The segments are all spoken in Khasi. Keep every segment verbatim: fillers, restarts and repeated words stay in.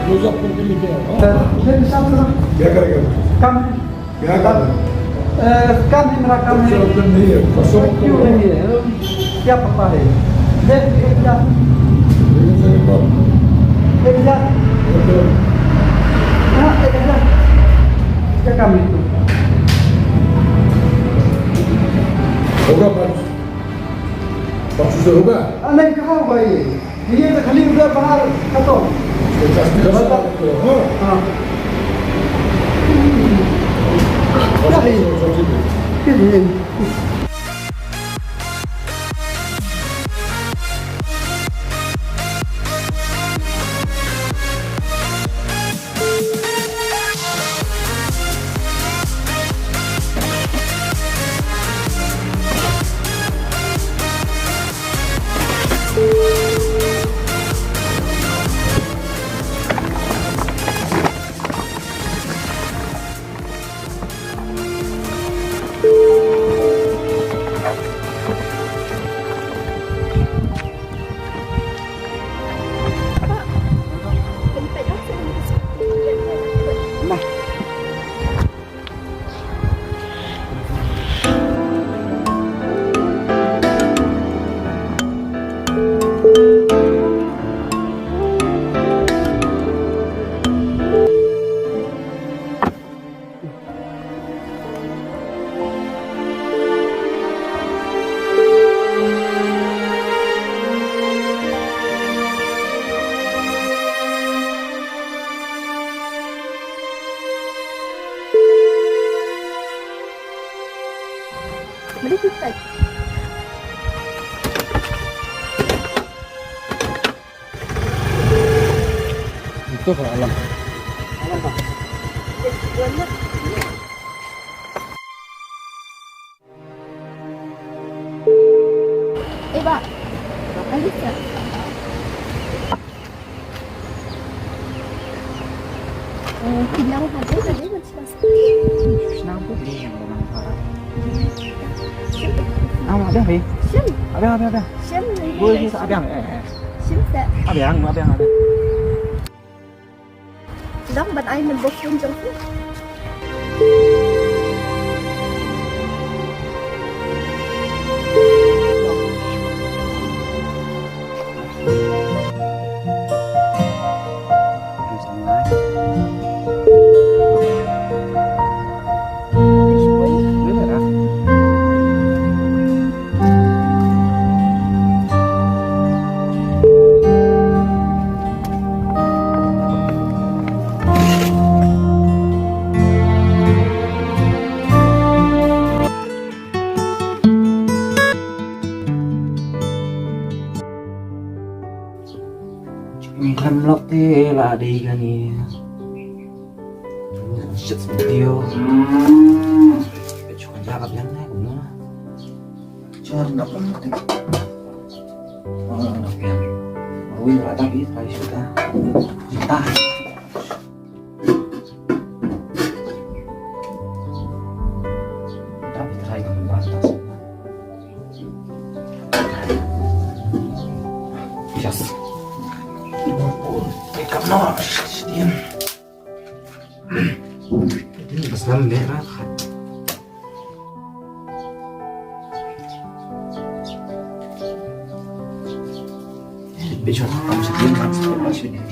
Dia kata, dia kata. Kam, eh, kam hi mera kam hi. Kam hi. Kam hi. Kya pata hai? Deh, ek hajar. Ek hajar. Ha, ek hajar. Kya kam hi tu? Hoga, paanch, paanch saw se hoga? Ah, nahi, kahan hoga ye? ये तो खाली उधर बाहर खत्म। हाँ। हाँ। क्या है? क्या है? Ito ka alam. Eh, Bah. Alisa. Eh, bilang hadi, hadi, hadi. Ah, ma, abiang, Ri. Abiang, abiang, abiang. Oi, abiang, eh, eh. Abiang, abiang, abiang. Long ban ai number phone jong phi. Ngi khlem lok te la dei kane. Shit, video. Chuka ja ka biang ne kumno. Chuka na pun te. Oh, na biang. Ui, la ta bi, ta shu ta. Ta. Ta bi try ka ba ta. Yes. Come on. Shit. Bas lam merah. Bicho, vamos a tirar, vamos a tirar.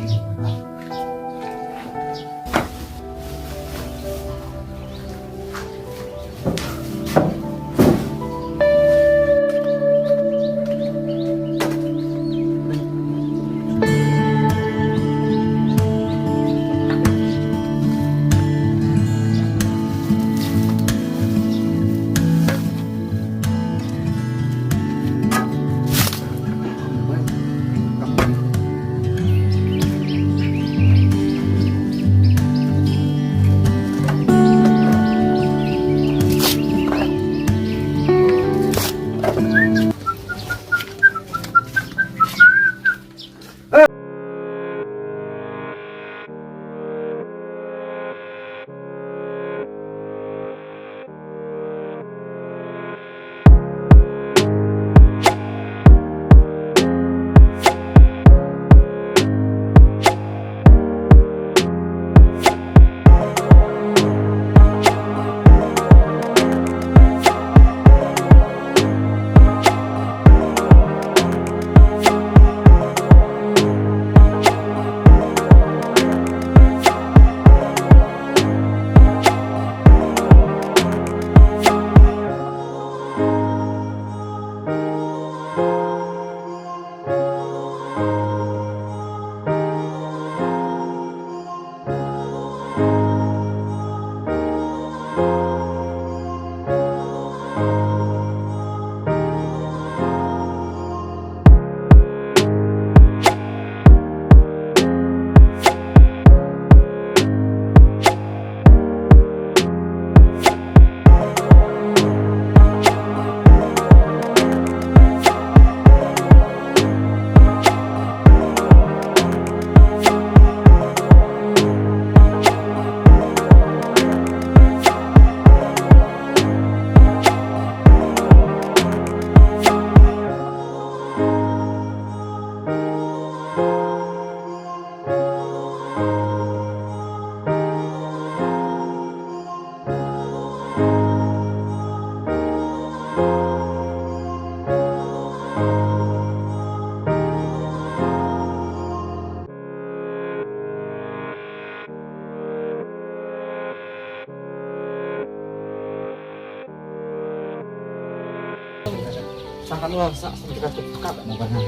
Sa kan wa sa sa ka tu ka na ba na.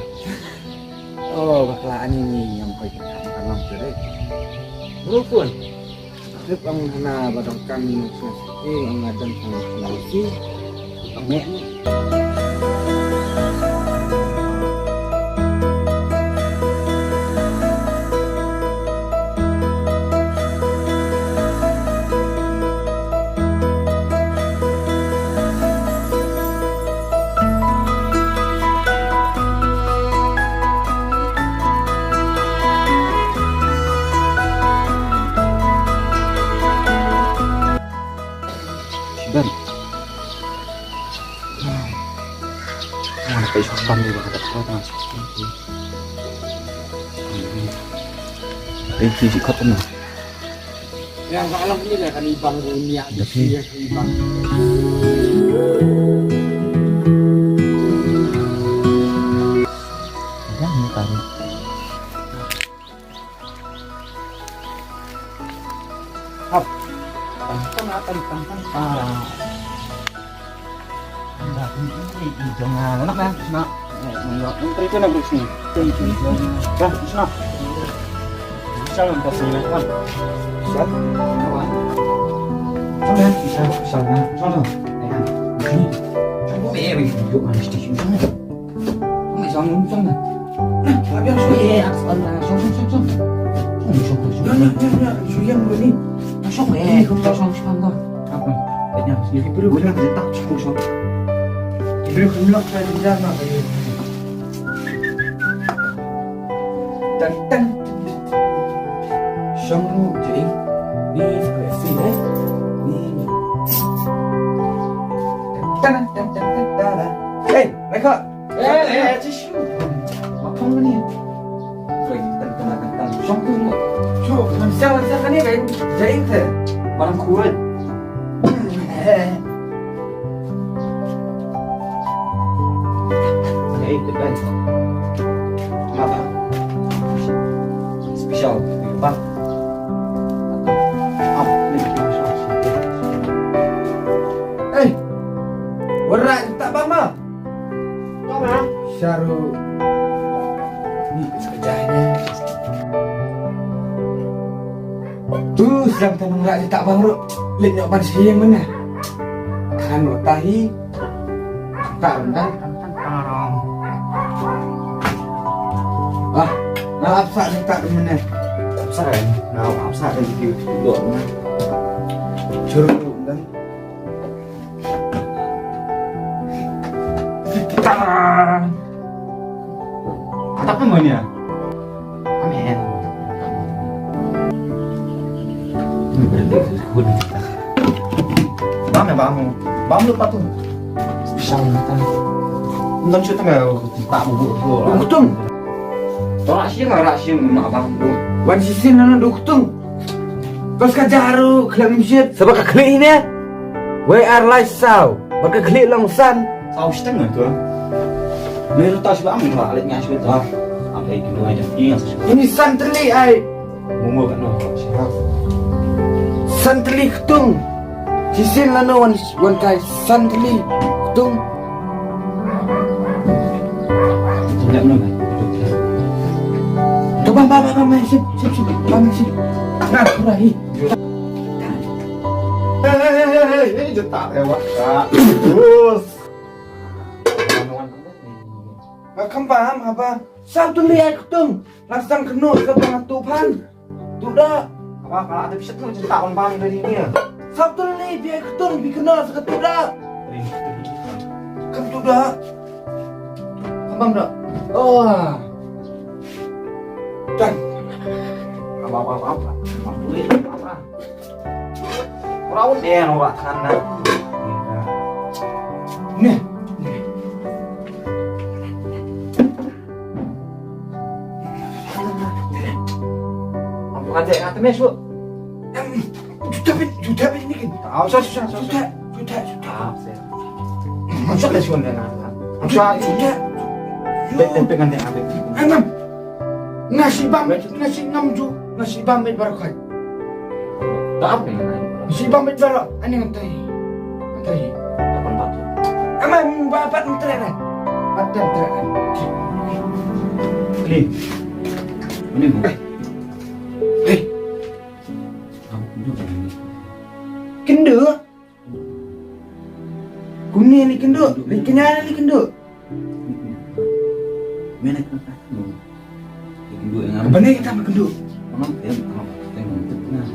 Oh, bakla ani ni yang koi ka kan lam tu deh. Rukun. Tip ang hana ba dong kan ni sa ki ang adam sa na si. Ang mek ni. Shiban. Ah, kai shok pam di ba ka dak ko tang shok pam di. Eh, si si kot na. Yang ka alam ni lah kan ibang dunia. Dah, si. Iya, ibang. Dah, ni tarik. Hap. Tang, tang, tang, tang, tang, tang. Dah, ini, ini, ini, jangan. Enak, ya? Enak. Eh, ini, ini, ini, ini, ini. Dah, enak. Salam, kasih, ya, kan? Salam. Salam, ya, salam, salam, ya. Salam. Ya. Ini. Coba, eh, ini, yuk, mana sih, sini. Ong, ong, ong, ong. Nah, abi ong, ong. Eh, ong, ong, ong, ong. Ong, ong, ong, ong. Nya, nya, nya, nya. Shu yang dulu ni. Ong, ong, eh. Ni, ong, ong, ong, ong. Apa? Banyak. Ya, ibu lu nak minta, ong, ong. Ibu lu nak minta, ong, ong. Tan, tan. Shong ru je ing. Ni, ni, eh. Ni. Tan, tan, tan, tan, tan, tan. Hey, Rekha. Eh, eh, eh, tissue. Apa ni? Wei, tan, tan, tan, tan. Shong tu ni. Shu, kan siang, kan siang kan ni kan. Jaing ke? Barang kuat. Eh. Jaing tu kan. Apa? Special. Apa? Apa ni? Eh, berat tak bang mah. Sharu. Ni sekejap ni. Tu sedang tenung rak letak bang ruk. Lek nyok ban siang mana. Kan tahi. Tak rentan. Ah, na apsa letak di mana. Apsa kan? Na apsa kan di dok mana. Churu dan Tang! Mantap kan mainnya? Amin. Bang ya, bang. Bang lupa tuh. Special mata. Nonton shoot tengah tak bubuk tu. Untung. Torak sih nggak rak sih mak bang tu. Wan sisin nana duktung. Kos ka jaru khlem shit. Saba ka khlieh ne? Wei ar lai saw. Ba ka khlieh long san. Saw shiteng tu. Ni tu taw shiba am ba lek nya shiba tu. Am ai kinu ai jam ing sa shiba. Ini san tylli ai. Mungo ka no. San tylli ktung. Shisien lano wan, wan kai san tylli ktung. Tunjak no. To bam, bam, bam, bam, sip, sip, sip, bam, sip. Nah, kurang hi. Hei, hei, hei, hei, hei, jetak lewat, Kak. Terus. Nga kham paham haba. Sab tu liai ktung. Lasang kenu sa pang tu pan. Tu da. Haba kala ada bisa tu jetak pang pang dari dia. Sab tu li biai ktung bi kena sa tu da. Kam tu da. Kam paham da. Oh. Dan. Apa, apa, apa, apa. Apa, apa, apa. Ora un deh, ora tangan dah. Nih. Apa aja yang atas mesuk. Juta bin, juta bin ni kan. Tahu susah, susah, susah. Juta, juta, juta. Maksud dah suan dah. Maksud juta. Bet, bet, bet, nanti apa? Enam. Nasi bam, nasi ngam ju, nasi bam bet barokai. Tak apa ni? Nasi bam bet barok, ani ngantai. Ngantai. Dapat empat. Aman, empat, empat ngantai dah. Kli. Mane mo? Eh. Kynduh. Kumne lei kynduh. Lei kynduh, lei kynduh. Mane kata? Lei kynduh ïa nga. Bane kata lei kynduh. Tang em, tang em. Tang em.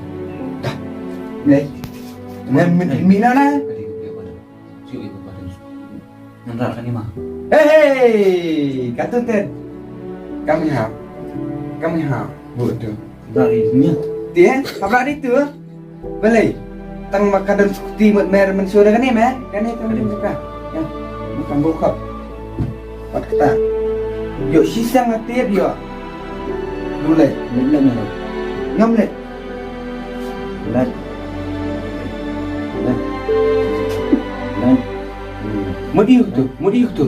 Dah. Lei. Lei, mi-, mina na. Ngan rah kane ma. Hei, hei, katto ten. Kam ïa hap. Kam ïa hap. Bu tu. Rah ri nia. Ti eh, hap rah ri tu. Balei. Tang ma ka don skuti mut mer mynshuwa da kane me. Kane tang suka. Ya. Bukan bukap. Pat kata. Ïoh shisha nga tied ïoh. Dulai. Ngam leh. Ngam leh. Leh. Leh. Leh. Mut ïoh tu, mut ïoh tu.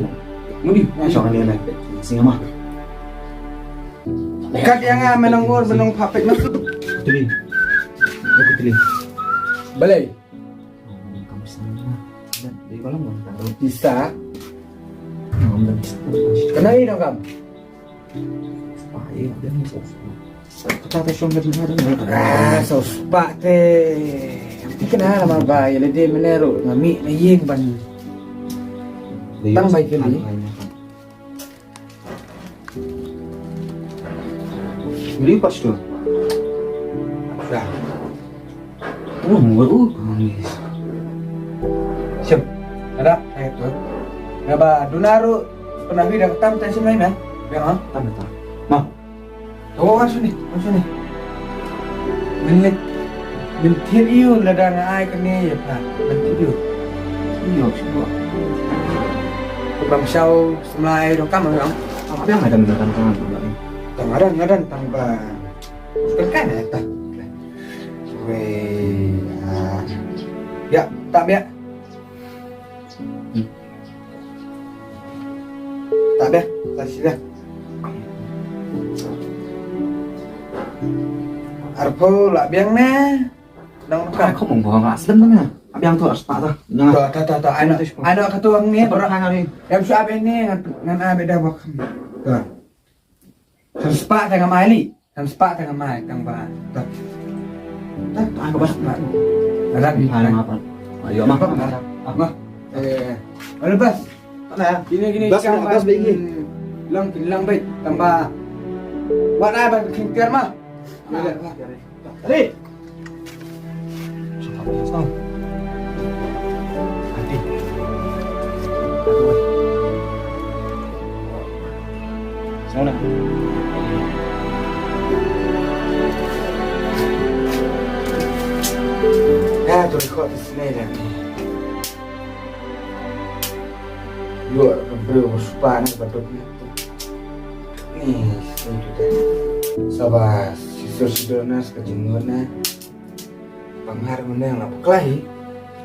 Mut ïoh. Song ni leh. Singa ma. Kat ïa nga me nong ur, me nong papet ma. Teli. Oke, teli. Balei. Pisa. Kena ni dong kam. Ah, so spah te. Ti kena nama ba ïa lade menero ngami na ïing ban. Tang bai kali. Beli pas tu. Dah. Oh, mungkin, uh, manis. Siap. Ada, eh, tu. Ngaba duna ru pernah wi dah tam tan simai meh. Ya, ha? Tam, tam. Ma. Oh, langsung ni, langsung ni. Menit. Menit iu lada nga ai kene ya pa. Menit iu. Iyo, semua. Bang Shau semlai dong kam dong. Apa yang ada menentang tangan juga ni? Tang ada, ada tang ba. Kan kan ya ta. Wei. Ah. Ya, tak ya. Tak deh, tak sih deh. Arphew lah biang ne. Dang Ai, buka. Khop mong bong la slem na. Abiang tu aspa ta. Na. Ta, ta, ta, ta. Ano, ano ka tuang ni, bro. Hang ni. Em su abe ni, ngan, ngan abe dah bok. Ta. San spah tang amai li. San spah tang amai, tang ba. Ta. Ta, ta, ka bas. Adan. Hai, ngapa? Ayo, mah. Mah. Eh, ada bas. Mana? Gini, gini, bas, bas, bas, bas. Lang, lang, baik. Tang ba. Wat ai ba king tiar mah. Boleh. Tadi. Ati. Sana. Ya, tu record di sini dah ni. Ïoh ka briew ba spah na ba duk na. Ni, sini tu te. Sabas, sisur sisur na, ska jingmut na. Pang har mane la bakla hi.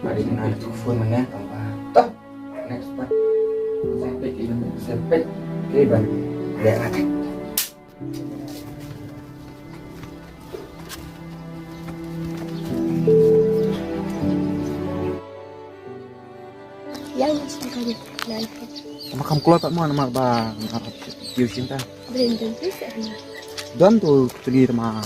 Ba dei na tu phone mane tang ba. Toh. Next part. Sepek ke ban. Sepek ke ban. Ya, okay. Yang masih kali. Nan. Tama kam kloi pat mo namar ba nga hap ïa u shin ta. Brin brin pisa. Don tu kutri tama.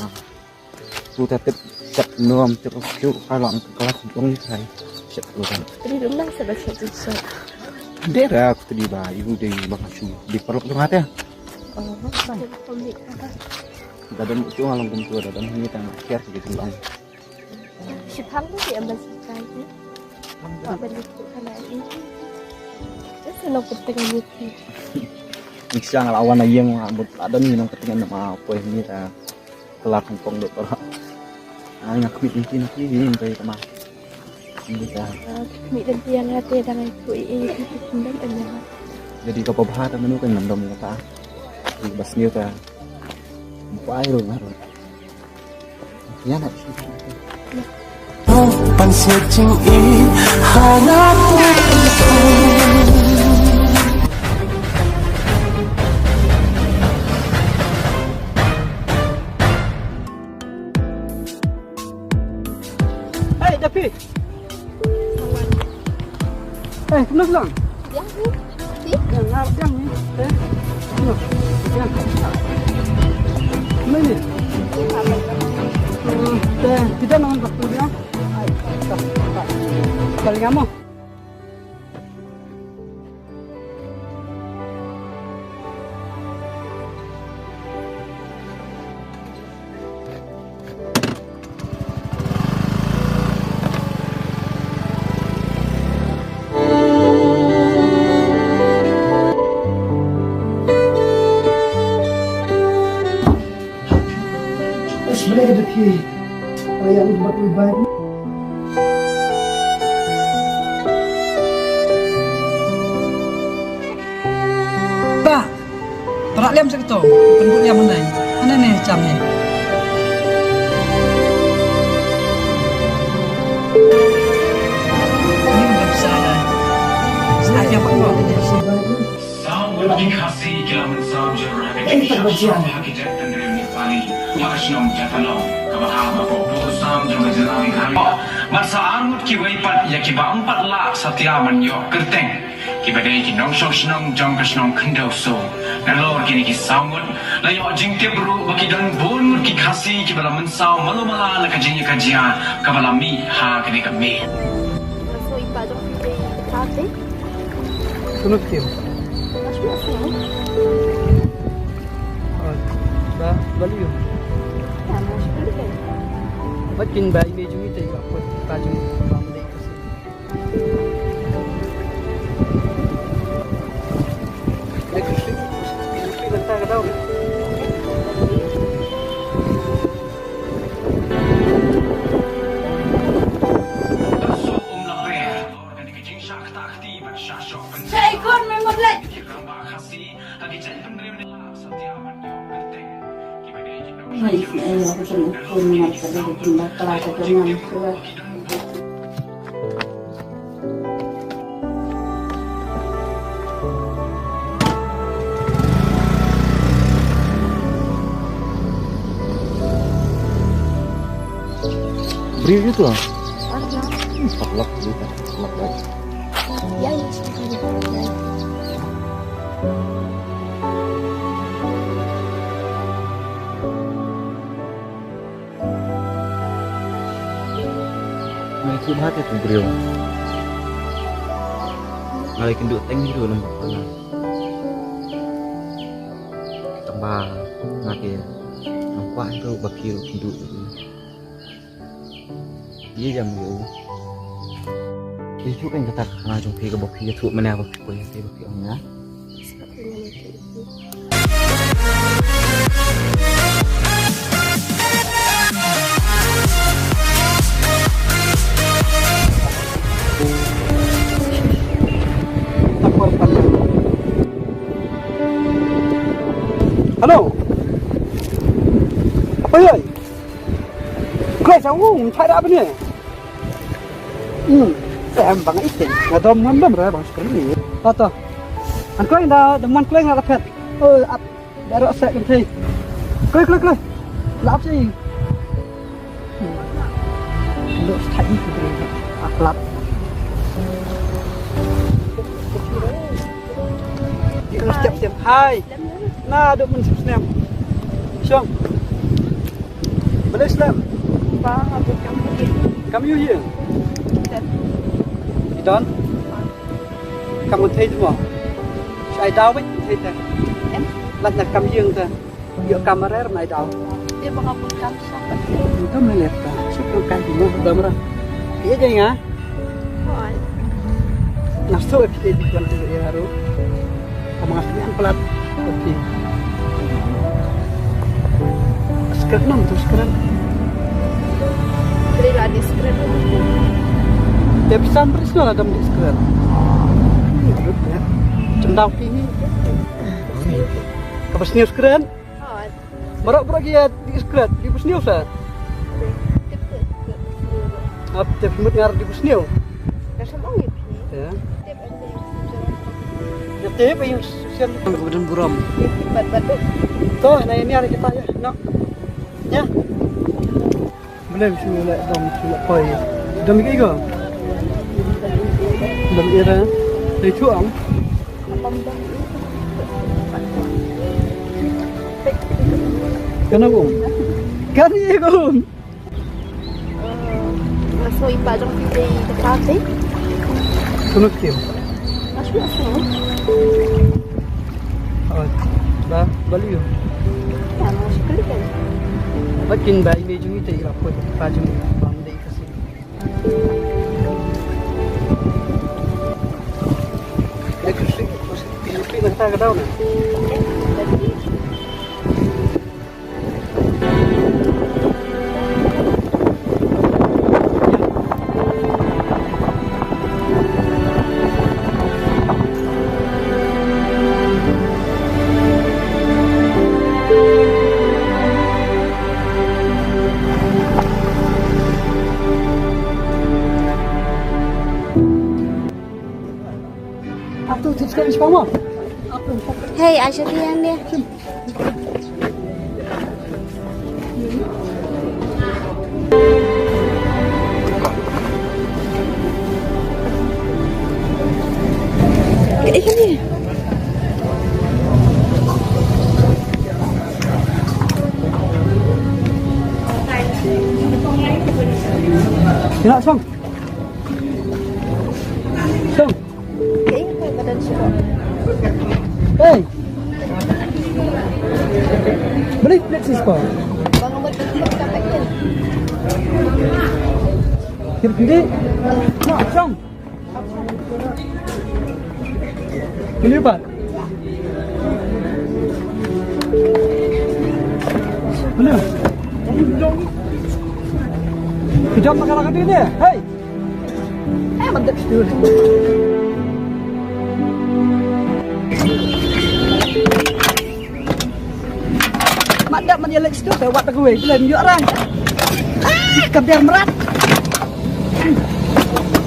Tu ta tip tip nom tip tu ka long ka la dong kai. Sep tu kan. Brin brin nang sebab sep tu sep. Dera kutri ba yu dei ba ka shu di parlok dong ate. Oh, ba. Dadam tu ngalong kum tu dadam ni tang kiar ki tu long. Shipang tu di ambas kai ni. Ba beli tu kana ni. Just long kum tengah ni. Ngi sha nga la wan na ïing nga mut la don ngi nong ka tngen ma poi ngi ta kala Hong Kong dot para. Ai nga khmih ngi ngi ngi ngi ka ma. Ngi ta. Khmih dan tiang ate dang ai tu i i ki ki dang anya. Jadi ka pa bha ta menu kan nam dom ka ta. Bas ngi ta. Pai ro nga ro. Ban siat jingïeit ha nga. Hei, Dapi. Hei, kumno sdang? Ïa, ti? Ah, yang ni, eh. Ni, yang. Ni ni. Hmm, eh, kita nak angkat tu dia. Paling lama. Ish, mana ka dep hi? Ayah ni buat lebih baik. Ba, para lem sa kato, pynbut lem hanai. Hanai ne cham ne. Ni ka sa na. Sa ya pa ko. Saw ngut ki Khasi ki la mynsaw jur ha ka jingshisha ha ki jaitbynriew Nepali ha ka shnong Jatalong kaba hap hapoh Buhsam jong ka jylla Meghalaya. Bad sa ar ngut kiwei pat ïa kiba ym pat lah satia ban ïoh kyrteng, kiba dei ki nongshong shnong jong ka shnong Khyndew Soo. Nalor kine ki saw ngut la ïoh jingtip ruh ba ki don bun ngut ki Khasi kiba la mynsaw malu mala na ka jingïakajia kaba la mih ha kane ka miet. Kumno ktien? Ba, ba liu. Ba kin ba ine jong ite ba kut ba jong ba mdei kasi. Dek kasi. Kasi banta ka dau. Briew ïa tu ah. Pat lak briew pat lak bai. Ngi ïathuh bha te tu briew. Nga la kynduh teng hi ruh namar kata. Tang ba nga te ngam kwah hi ruh ba phi ruh kynduh ruh. Ïa jam ïa u. Ïathuh kein kata ka khana jong phi kaba phi ïathuh mynne ba phi poi ha te ba phi ong ïa. Hello. Oi, oi. Kloi sa u, ngi chai da bne. Hmm. Em bang ite. Nga dom ngam dom ra bang sekali. Tato. An kloi da dom man kloi nga la phet. Oh, ap. Da ro sa kan thei. Kloi, kloi, kloi. Lap si. Hmm. Lo sa thai ku bre. Aklap. Di step step. Hai. Na dok mun snem. Shong. Balei slem? Ba, ha, but kam pugit. Kam ïohi ïa? Ten. I don? Ba. Kam thei tu mo. Shai daw bit thei ten. Em? Lat na kam ïing ten. Ïoh kam rer na i daw. Ïa ba nga pun kam sa. Kam ne lep ta. Sa kam kai tu mo dam ra. Ïa jai nga. Hooid. Nga sngewthuh ïa phi dei dei tuan tu ïa haru. Ka ma nga sngewthuh palat. Okey. Skret nam tu skret. Beri lah di skret. Te pisa beri sngewthuh la dam di skret. Ni lut ïa. Cendau phi ni. Ka ba sngewthuh skret. Hooid. Baroh baroh ki ïa dih skret, dih ba sniew sa. Tip tip tip. Ap tip mut ngar dih ba sniew. Ka sam ong ïa phi. Ïa. Tip ante ïa phi. Ïa tip ïa sian. Ka ba don burom. Ïa tip bad bad duk. To na ïa ni ara kita ïa. No. Ïa. Blem shu leh dom shu leh poi. Dom ïa ki ko. Dom ïa ra. Te chuang. Dom dom. Kane ka um. Kane ka um. Nga sngew i pa jong phi dei da ka te. Kumno ktien? Nga shu sngew. Oh, ba, ba liu. Ka nga shu kylli kan. Ba kin ba i mei jong i te i la poi pa jong i ba ym dei ka sien. Ka sien, ka sien, ka sien, ka daw na. Hey, Aisha, dia ni. Kena song. Song. Hey. Beli plate sis ko. Kiri kiri. Nak song. Beli apa? Beli. Kejam makan lagi ni. Hey. Eh, mantap situ. Mat dap man ïa leit situ, wat da kawei, blem ïoh rai. Ah, ka biar mrat.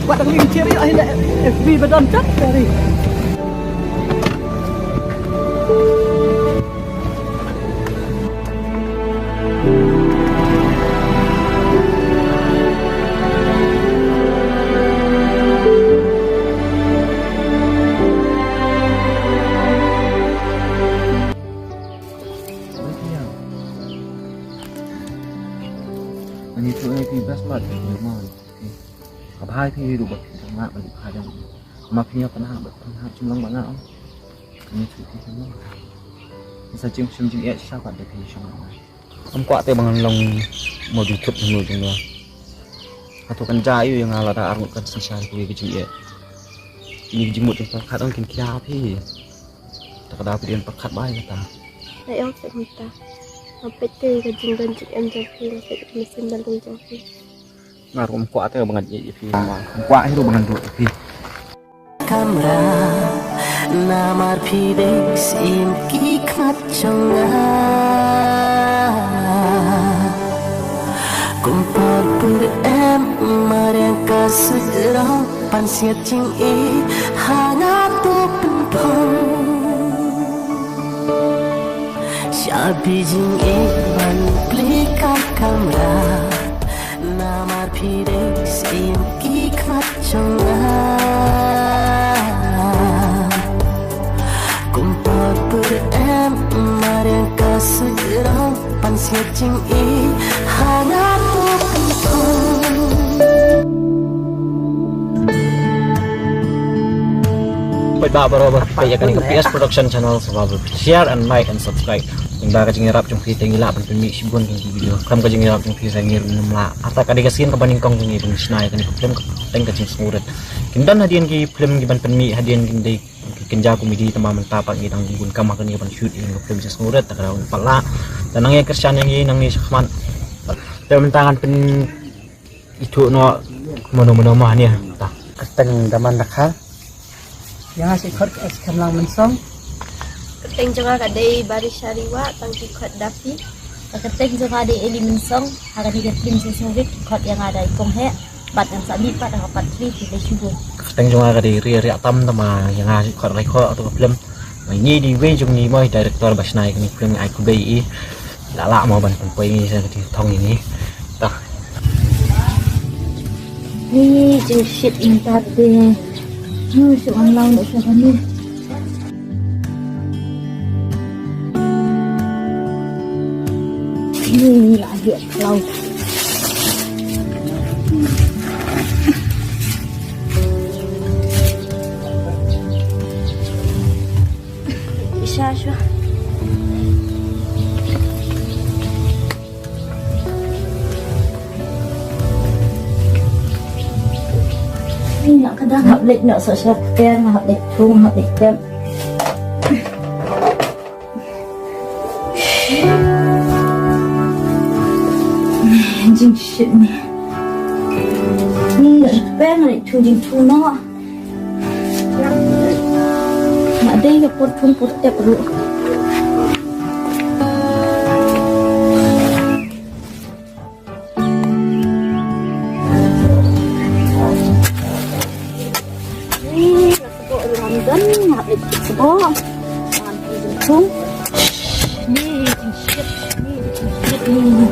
Wat da kawei, cheer ïoh, hi da F B ba don kat dari. Ani tu ai pi bas mat. Ka bhai phi ruh ba phi dang ngah ba lip ha dang. Ma phi ïa pynhap ba pynhap chim long ba ngah. Ni chu phi chim long. Ni sa chim chim jing eh sa kwat da phi shong long. Am kwah te ba ngan long mo di thup hnu jong nwa. Hato kan ja ïa nga lada ar ngut kan synshar ku ïa ka jing eh. Ini ka jingmut jong pyrkhat ong kin khia phi. Ta ka da phi dien pyrkhat bai kata. Ai ong sek mita. Am peit te ka jingdon jingem jong phi, am peit ka mynsiem dang jong phi. Nga ruh ym kwah te ba ngan ïeit ïa phi, ym kwah hi ruh ba ngan duh ïa phi. Kamra, namar phi dei syiem ki khmat jong nga. Kum por pur em mariang ka sut rong, pan siat jingïeit ha nga to pynphong. Shabi jingïeit ban plie ka kamra. Namar phi dei syiem ki khmat jong nga. Kum por pur em mariang ka sut rong, pan siat jingïeit ha nga to pynphong. Peit ba baroh ba peit ïa kane ka P S Production Channel, sngewbha share and like and subscribe. Lyngba ka jingïarap jong phi te ngi lah ban pynmih shibun ki video. Khlem ka jingïarap jong phi sa ngi ruh ngim lah. Hata ka dei ka sien kaba nyngkong jong ngi ban shna ïa kane ka film, ka kyrteng Ka Jingsngewrit. Kin don hadien ki film ki ban pynmih, hadien kin dei ki kynja komedi, tangba mynta pat ngi dang bun kam ha kane ban shoot ïa ka film Jingsngewrit, ta ka daw pat lah. Te nang ïa kyrshan ïa ngi nangne shakhmat. Te mynta ngan pyn ithuh noh mano mano ma hangne ta. Kyrteng Daman Rakhar. Ïa nga sa khot ka S Khamlang Mynsong. Kyrteng jong nga ka dei Barisha Riwah, tang ki khot da phi. Ka kyrteng jong nga dei Eli Mynsong. Ha kane ka film Jingsngewrit khot ïa nga da i Kong Heh. Bad ngan sa mih pat ha ka part three, phi dei shibun. Kyrteng jong nga ka dei Ri Riah Tam, tangba ïa nga khot Rai Khoh, tu ka film. Ngi dei wei jong ngi mo i director ba shna ïa kane ka film, ai khublei ïa i. La lah mo ban pynpoi ngi sa ka jingthong ïa ngi. Ta. Ni jingshit mynta te. Ni shu wan law na sha kane. Ni la hiu klau. Sha sha. Ni nak kedang hap lek nak sa sha ker hap lek tung hap lek tem. Jingshit ni. Ni peng ni tu jing tu no. Nak dei ka por thum por tep ru. Ni, nak sebo ru Ramadan, nak sebo. Ni, ni.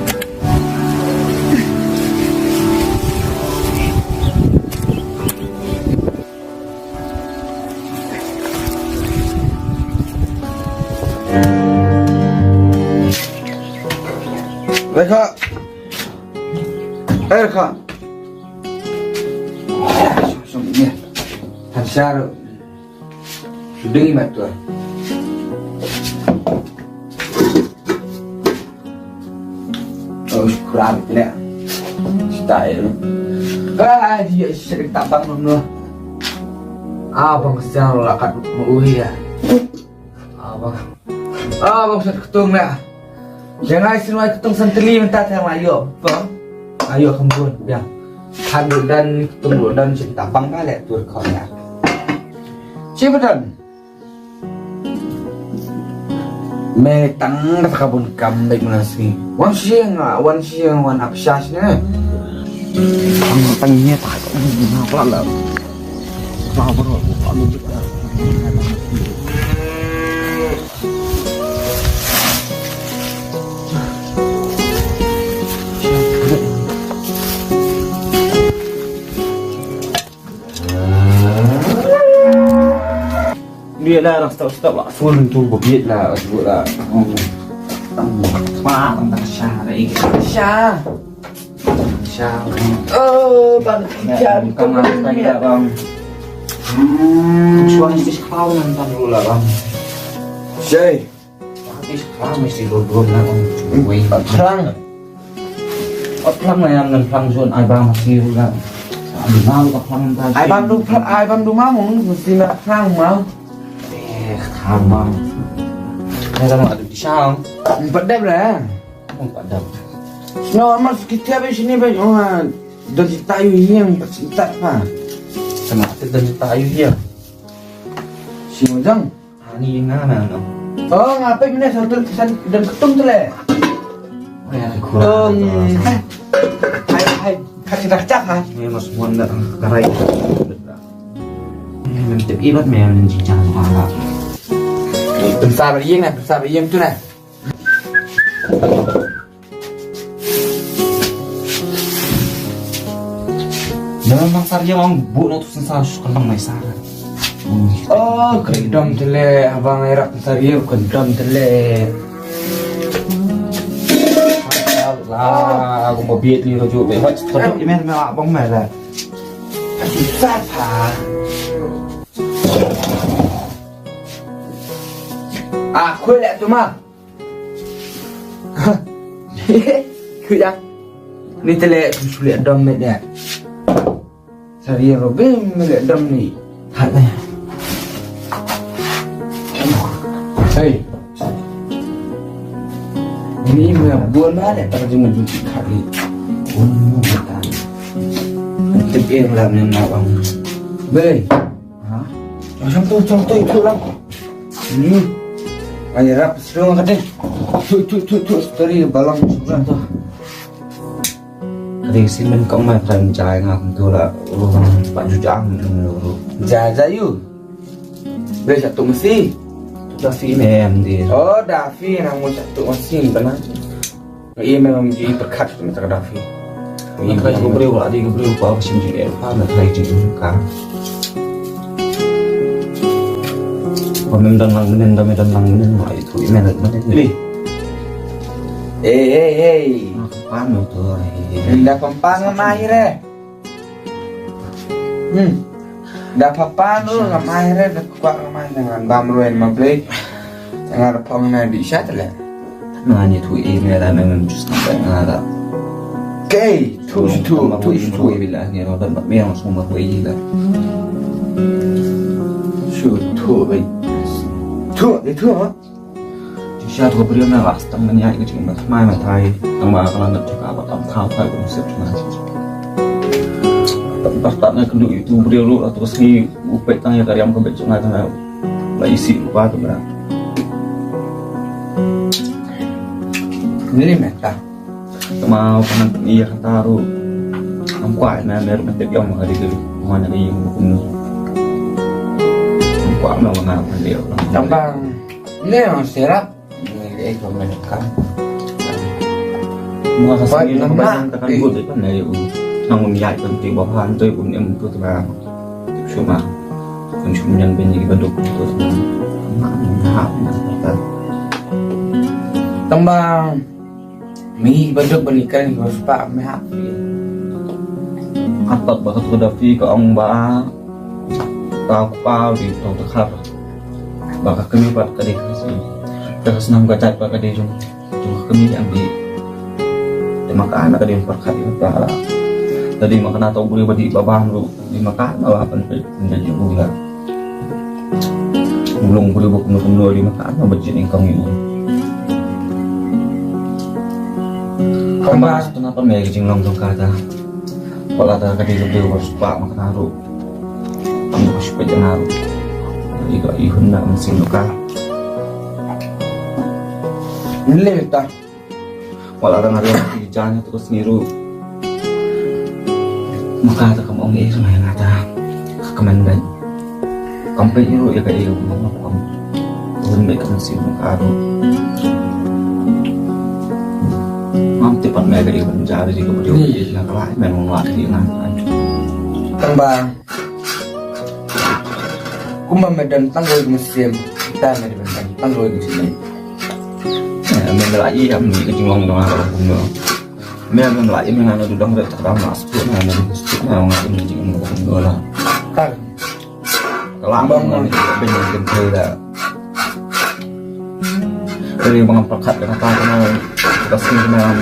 Rekha. Eh, Rekha. Sum, sum, ni. Tan shar. Suding mat tu. Oh, kurang ni. Style. Ah, dia sering tak bangun tu. Ah, bang siang lakat mau ya. Ah, bang. Ah, bang sat ketung ya. Jangan isin wai ketung santeli minta tang ayo. Bang. Ayo kembun ya. Kan dan ketung dan cerita bang balik tur kau ya. Siapa dan? Me tang da ka bun kam dei mula sngi. Wan siang ah, wan siang, wan ap shas ne. Tang tang ne ta ko na pla la. Pla bro, pla lu. Dia lah orang stop-stop lah. Phone tu bebiet lah, bebiet lah. Hmm. Hmm. Wah, tentang Syah lagi. Syah. Syah. Oh, bang, ya, Syah, bukan bukan malas lagi lah, bang. Hmm. Suami istri kau nonton dulu lah, bang. Syai. Pati sa phlang mesti dua dua na ong. Wei. Phlang. Ot phlang na yang ngan phlang zon ai bang mesti ula. Sa di mau ka phlang ta. Ai bang du phlang, ai bang du mau mesti na phlang mau. Eh, phlang mau. Ai bang adu di sang. Empat dep lah. Empat dep. No, mas kita habis ini baik. Oh, dan si tayu yang empat si tak pa. Sama kita dan si tayu dia. Si ujang. Ani nga na no. Oh, ngapain ni satu san dan ketum tu le? Oh ya, kurang. Hai, hai, kasih dah cak ha. Ni mas muan dah karai. Ni mentip ibat me men jinjang ala. Pensar iyeng na, pensar iyeng tu na. Jangan bang sar yang buk na tu sensar kan bang mai sar. Oh, kedam tele abang erak sar yang kedam tele. Lah, aku mau biat ni kau cuba. Kau imen mela abang mela. Susah pa. Aku lihat tu mah. Kuya. Ni tele sulit dom met ya. Sari robin mele dom ni. Hat ni. Hey. Ni me buan ba le tak jing jing khat ni. Buan ba ta. Tip ing lam ni na bang. Be. Ha? Jom tu, jom tu, ikut lang. Hmm. Ay, rap, serung ka ding. Tu, tu, tu, tu, story balang sebelah tu. Ka ding si men kong mai pran jai nga kum tu la. Oh, pat ju jang. Ja, ja, yu. Be satu mesti. Dafi mem di. Oh, Dafi nang mu satu mesti, benar. Ngi memang ji perkat tu mata Gaddafi. Ngi ka ji briew la di briew pa sim ji pa na trai ji ka. Pa mem dan lang menen, dan mem dan lang menen, ma itu i menen menen. Ni. Ei, ei, ei. Pan tu. Ynda pynpan nga mai re. Hmm. Da pynpan ruh nga mai re, da kwah nga mai, ngan bam ruh ma Blei. Nga da phong na di sha tele. Nga ni tu i me da me men just na nga da. Kei, tu tu tu tu. Bila ni ro da me yang semua tu i da. Su tu i. Tu i tu. Shisha tu ka briew na la stang na ïa ka jingmut mai mai thai. Tang ba ka la ngat jaka ba tam khaw thai ba sep jingmut. Tam ba tam na kynduh itu briew ruh tu ka sngi u peit tang ïa ka riam ka beit jong nga tang na la isi rupa tu bra. Ni meta. Tama u pynhan pyni ïa kata ruh. Ngam kwah na mer ma tip ïa ma ka dei ka ruh. Ma na ka ïing ruh kumno. Ngam kwah na ma nga pynhan ïa. Tang ba ne ma serap. Ne eh ko men kam. Mo ka sani na ba ta kan bu de kan ne u. Nang un ïa kan ti ba han to un em tu ta. Tip shu ma. Kan shu nyan ben ïa ba duk tu. Ma ha na ta. Tang ba Mi ba duk ba ni kren ba spah me hap. Hatot ba ka tu da phi ka ong ba ka kpa di tong ta khar. Ba ka kmi pat ka di ka si. Ka snam ka jat ba ka di jong. Jong ka kmi ang di. Te ma ka na ka di perkhat di ka la. Tadi ma ka na tong buri ba di ba ban ru. Di ma ka na ba pen pen di bu la. Ulong buri bok no no di maka ano budget income ino. Kamba tu na pa me jing long jong kata. Wala ta ka di lebih harus pa maka naru. Ang ko sipa janaru. Iga ihun na ang sing ka. Nle ta. Wala dang ada lagi jangan tu sendiri. Maka tak kamu ong eh sama yang ada. Kaman dan. Kampai iru ya ka iru mama kam. Turun baik kan si maka tu. Mam tipat me ka iru jari di kemudian. Nah, kalau memang lagi nah. Tang ba. Kumba me don tang roi ka mynsiem. Kita me don tang roi ka mynsiem. Eh, me la i am ni ka jinglong dong ha ka kumno. Me me la i me ngan dudang re tak dang mas tu na na tu na ngan ni jinglong kumno la. Kan. Kala bang ngan ni ben ngan kentei da. Dari bang perkat dengan tang kena kasih dengan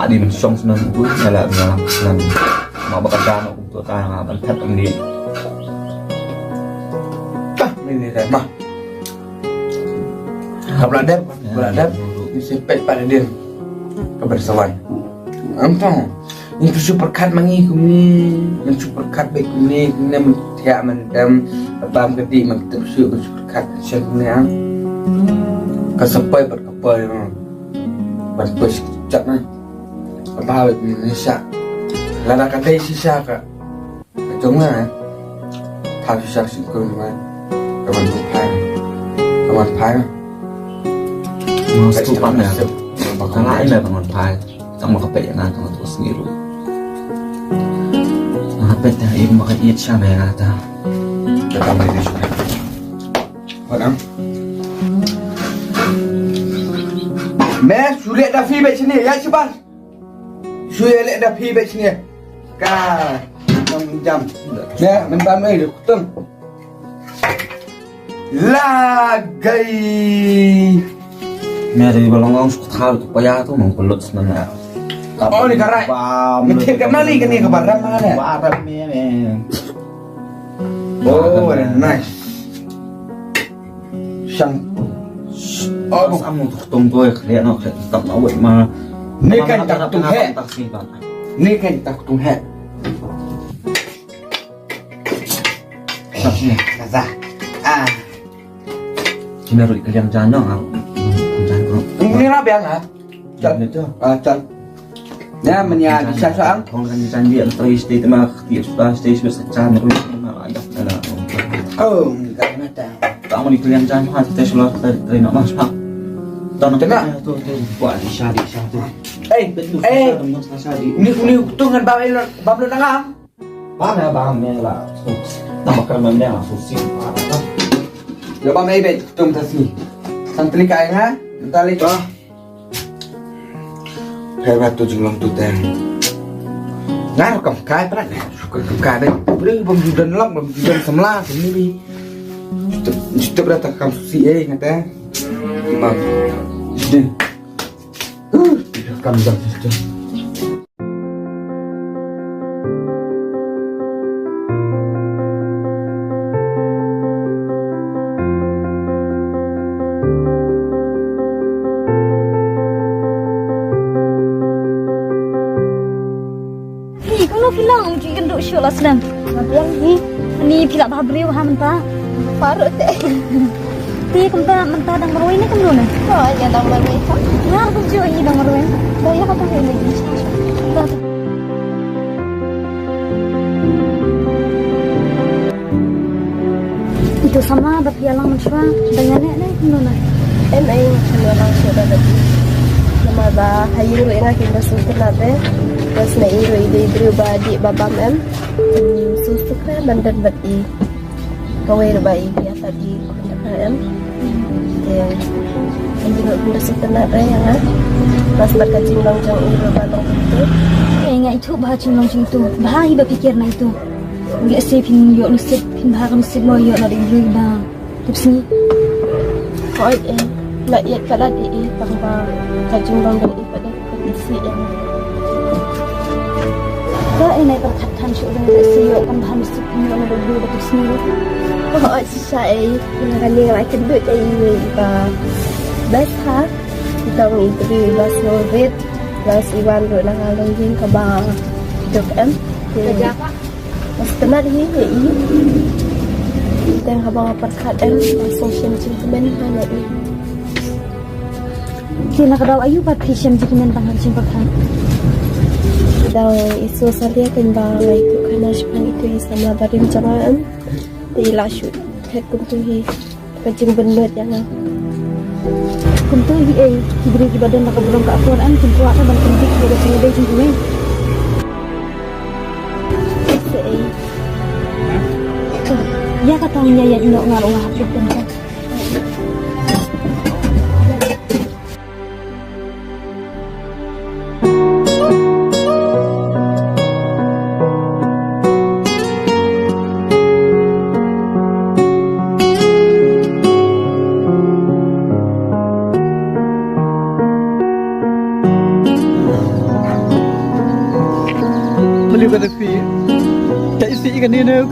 adi men shong senang tu, nyala dengan senang. Ma ba ka dan aku tu ta nga ban phet ni. Tah, ni ni dah mah. Ka bla dep, bla dep, ni si peit pat din. Ka ber sawan. Am tong. Ni tu super kat mangi kumi, ni super kat be kumi, ni men tiak men dem, bam keti men tu su super kat shen ni am. Ka sepai pat ka pai. Ban push chat na. Ba be kumi ni sha. Lada ka dei shisha ka. Ka jong nga, eh. Tha shisha shi kun ma. Ka ban phai. Ka ban phai. Mas tu pan ya. Ka ngai na ka ban phai. Tang ma ka peit na ka tu sendiri. Ma ka peit ta im ma ka iet sha me na ta. Ka tam ni sha. Wat am. Me shu leh da phi beit shini, ïa shi bar. Shu ïa leh da phi beit shini. Ka nang jam. Me men bam ei da kutung. La gai. Me da ba long long shu thal tu pa ïa tu nang pelut snan na. Oh, ni ka rai. Bam. Me thik ka mali ka ni ka baram ma ne. Baram me me. Oh, what a nice. Shang. Oh, bu. Ang tu tung tu ya, kaya nak kaya tak nak wet ma. Ni kan tak tung he. Ni kan tak tung he. Kaza. Ah. Kina ru kalian jana ah. Ini lah biang ah. Jan itu. Ah, jan. Ya, menya di sasa ang. Kong kan jan dia terus di tema dia sudah stay sudah sejan terus ma ada. Oh, enggak mata. Kamu di kalian jan ha terus lah terus nak masuk. Tanah kena tu tu. Buat di sya di sya tu. Eh, eh. Ni ni tu ngan bawa bawa nangam. Ba me ba me la. Tambah kermen dia langsung sih. Ya ba me be tum tasi. Santri kai nga, tali. Ah. Kai ba tu jinglong tu te. Nga ruh kam kai prat ne. Kam kai dei. Briew bym ju don lok, bym ju don samla, kumne bi. Ju tip, ju tip ra ta kam susi ei nga te. Mam. Ju dei. Uh, kam dang ju. Hi, kumno phi long, ki kynduh shuh la snem. Nga biang hi. Ani phi lah bha briew ha mynta. Parut te. Te kumta mynta dang marwei ne kumno ne? Oh, ïa dang marwei ka. Nga kumjuh hi dang marwei. Ba ïa ka dang marwei. Ito samla ba phi ïalang mynshuwa, dang ïaineh ne kumno ne? Em ei, ngam ïalang shuh da lade. Namar ba ha ïing ruh ïa nga kim da sngewtynnat re. Bad sngewbha ïa i ruh i dei briew ba dih ba bam em. Sngewtynnat ban don bad i. Kawei ruh ba i ïa tad i khun da ka em. Te ha ïing ruh kim da sngewtynnat re ïa nga. Bad sbad ka jinglong jong i ruh ba long kumto. Ei, nga ithuh ba jinglong jong ito. Ba i ba pyrkhat na ito. Lehse phin ïoh nusip, phin bha ka nusip mo ïoh na dei briew ba tip sngi. Hooid eh, la ïeit palat ïa i tang ba ka jinglong dang i pat dei ka isih ïa nga. Ka ei nai pyrkhat than shuh dang lehse ïoh kan bha nusip phin ïoh na dei briew ba tip sngi. Hooid shisha eh, ïa kane nga la kynduh ïa i ba best ha. Ito i briew ba sngewrit, ba i wan ruh na ka longïing kaba duk em. Ka ja ka. Nga sngewtynnat hi ïa i. Tang haba nga pyrkhat em, nga sngewsih jingkmen ha ïa i. Te na ka daw aïu pat phi sngewsih jingkmen tang ha ka jingpyrkhat? Ka daw i Sosalia kan ba nga ïathuh khana shaphang ito i samla barim jong nga em. Te i la shu thet kumto hi. Ka jingbynnud ïa nga. Kumto hi ei, ki briew kiba don da ka burom ka akor, kin kwah ban pyndik ïa ka jingïadei jong kiwei. Sa ei. Ïa kata ngi ïa ïaid noh, nga ruh nga hap ban pyndik. Ka isih ka nene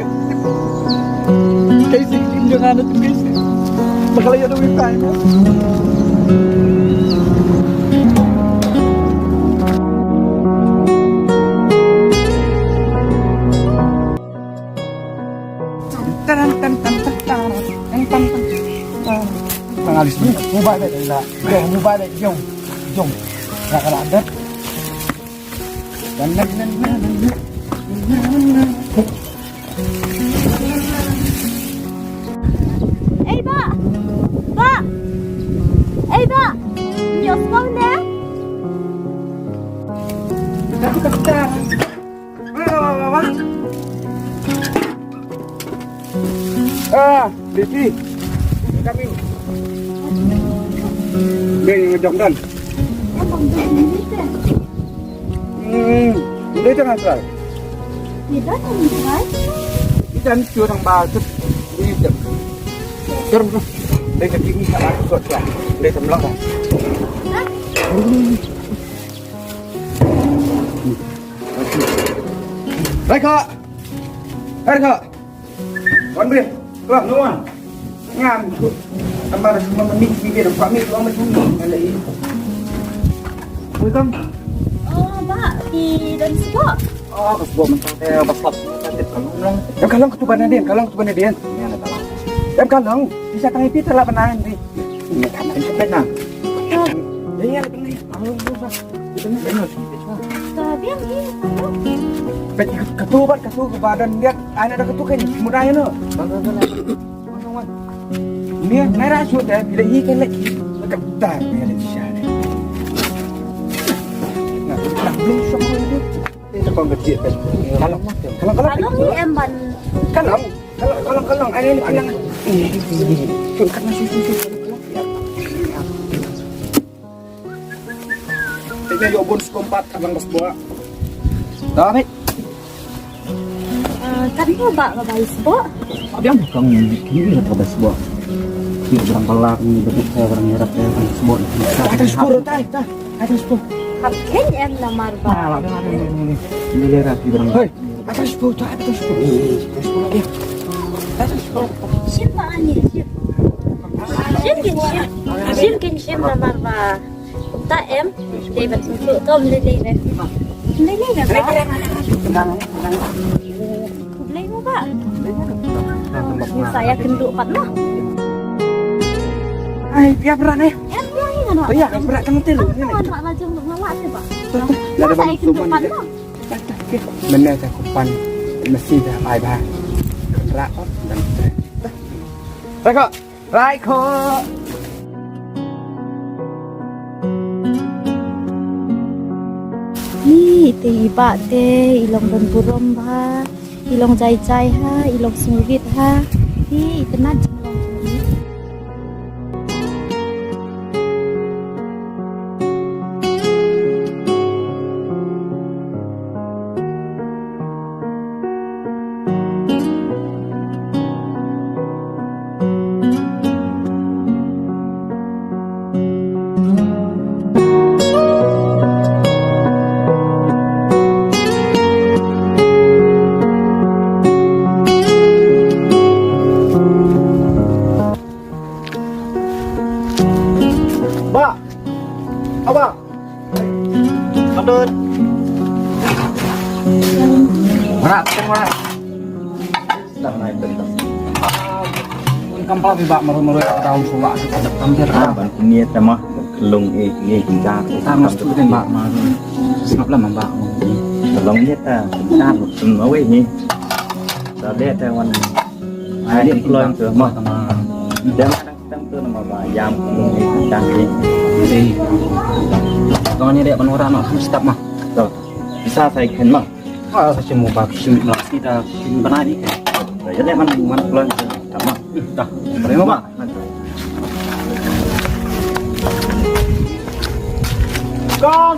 ka isih kim jong nga na tu ka isih. Ba ka la ïa dawai kai mo. Tan tan tan tan tan tan tan tan. Tang alis ni. Mobile dai la. Jom mobile dai jom. Jom. Ka ka la dat. Ei ba! Ba! Ei ba! Ïoh sngewbha ne? Ah, Liti. Kami. Dei nga jong dan. Hmm, dei tang asal. Ni dah tang ni dah. Ni dah ni tu orang ba tu. Ni tu. Terus tu. Dei ka tinggi sama kot tu. Dei tang belakang. Hai kak. Hai kak. Wan bri. Kelam nuan. Ngam. Tambah dah semua menit ni dia dapat ni kelam ni. Ada ini. Welcome. Oh, ba, i don sbok. Oh, ka sbok mentang te ba slap. Em ka long ka tu ban na dien, ka long ka tu ban na dien. Em ka long. Isa tang ipi te la ban na ni. Ni ka na ipi na. Ni ya ni. Ka biang hi. Ka tu bat ka tu ka badan dia. Ana da ka tu kan mudah ya no. Ni na ra shu da bila i kan lagi. Ka da ni lagi sha. Na, na belum semua itu. Ini kong kecil kan. Kalau kalau kalau kalau ni em ban. Kalau kalau kalau kalau ini bilang. Ini ini ini. Kan masih susu. Ïa bun skum pat ka bang ba sboh. Dah, mate. Eh, kan mo ba ka bai sboh? Ba biang bukan ni, ni ka bai sboh. Ni barang balak ni, barang ïarap, barang sboh. Atas sepuluh, tai, tai. Atas sepuluh. Hap ken em namar ba. Ah, ba biang ni, ni, ni. Ni le rapi barang. Hei, atas sepuluh, tai, atas sepuluh. Ni, atas sepuluh, ya. Atas sepuluh. Shin ba ani, shin. Shin ken shin. Shin ken shin namar ba. Ta em, dei ban kynduh, to, ym lei lei re. Ym lei lei re ba. Khublei mo ba. Sa ïa kynduh pat mo. Ai, pia bra ne. Em, pia ni, ano. Pia bra tang te lu. Ano, ano, ano, jong lu ngawak te ba. Sa ïa kynduh pat mo. Mynne ta kumpan mesti dah ai ba. Bra ot dan. Rakho. Rai ko. Ni te i bah te i long don burom bha, i long jai jai ha, i long sngewrit ha. Ni i tnat jong long jong i. Ba. Aba. Patut. Mana, teng mana? Sedang naik tadi. Kam pa bi ba maru maru ka daun suwa. Kam dia. Ah, ban kunyit sama kelung eh eh kita. Kita mesti dengan ba maru. Sengap lah mamba. Kelung dia ta. Kita semua weh ni. Dah dia ta wan. Ai ni kelung tu mah. Dia Tang tu nama ba jam ni tang ni. Dei. Kong ni dek ban ora nak stop mah. Tu. Bisa saya khen mah. Ah, saya cuma bak sini nak kita sini bana ni. Jadi mana mana pulang sama. Dah. Terima mah. Kong.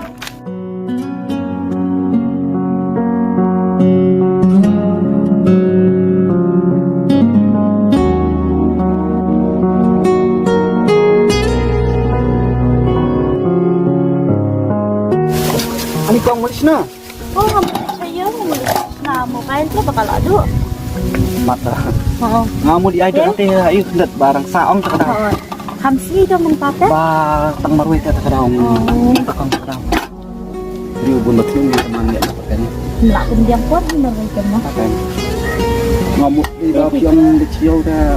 Ani kong muli sna. Oh, ngam saya muli sna mobile tu bakal adu. Mata. Oh. Ngamu di ai dek te ayu khndat barang saong tak ada. Oh. Kham sih tu mun pate. Ba tang marwei te tak ada. Oh. Tak ada. Riu bun ba thiang ni teman ni apa kan. Nak pun diam pun benar mungkin mah. Apa kan. Ngamut di ba piang di chiau da.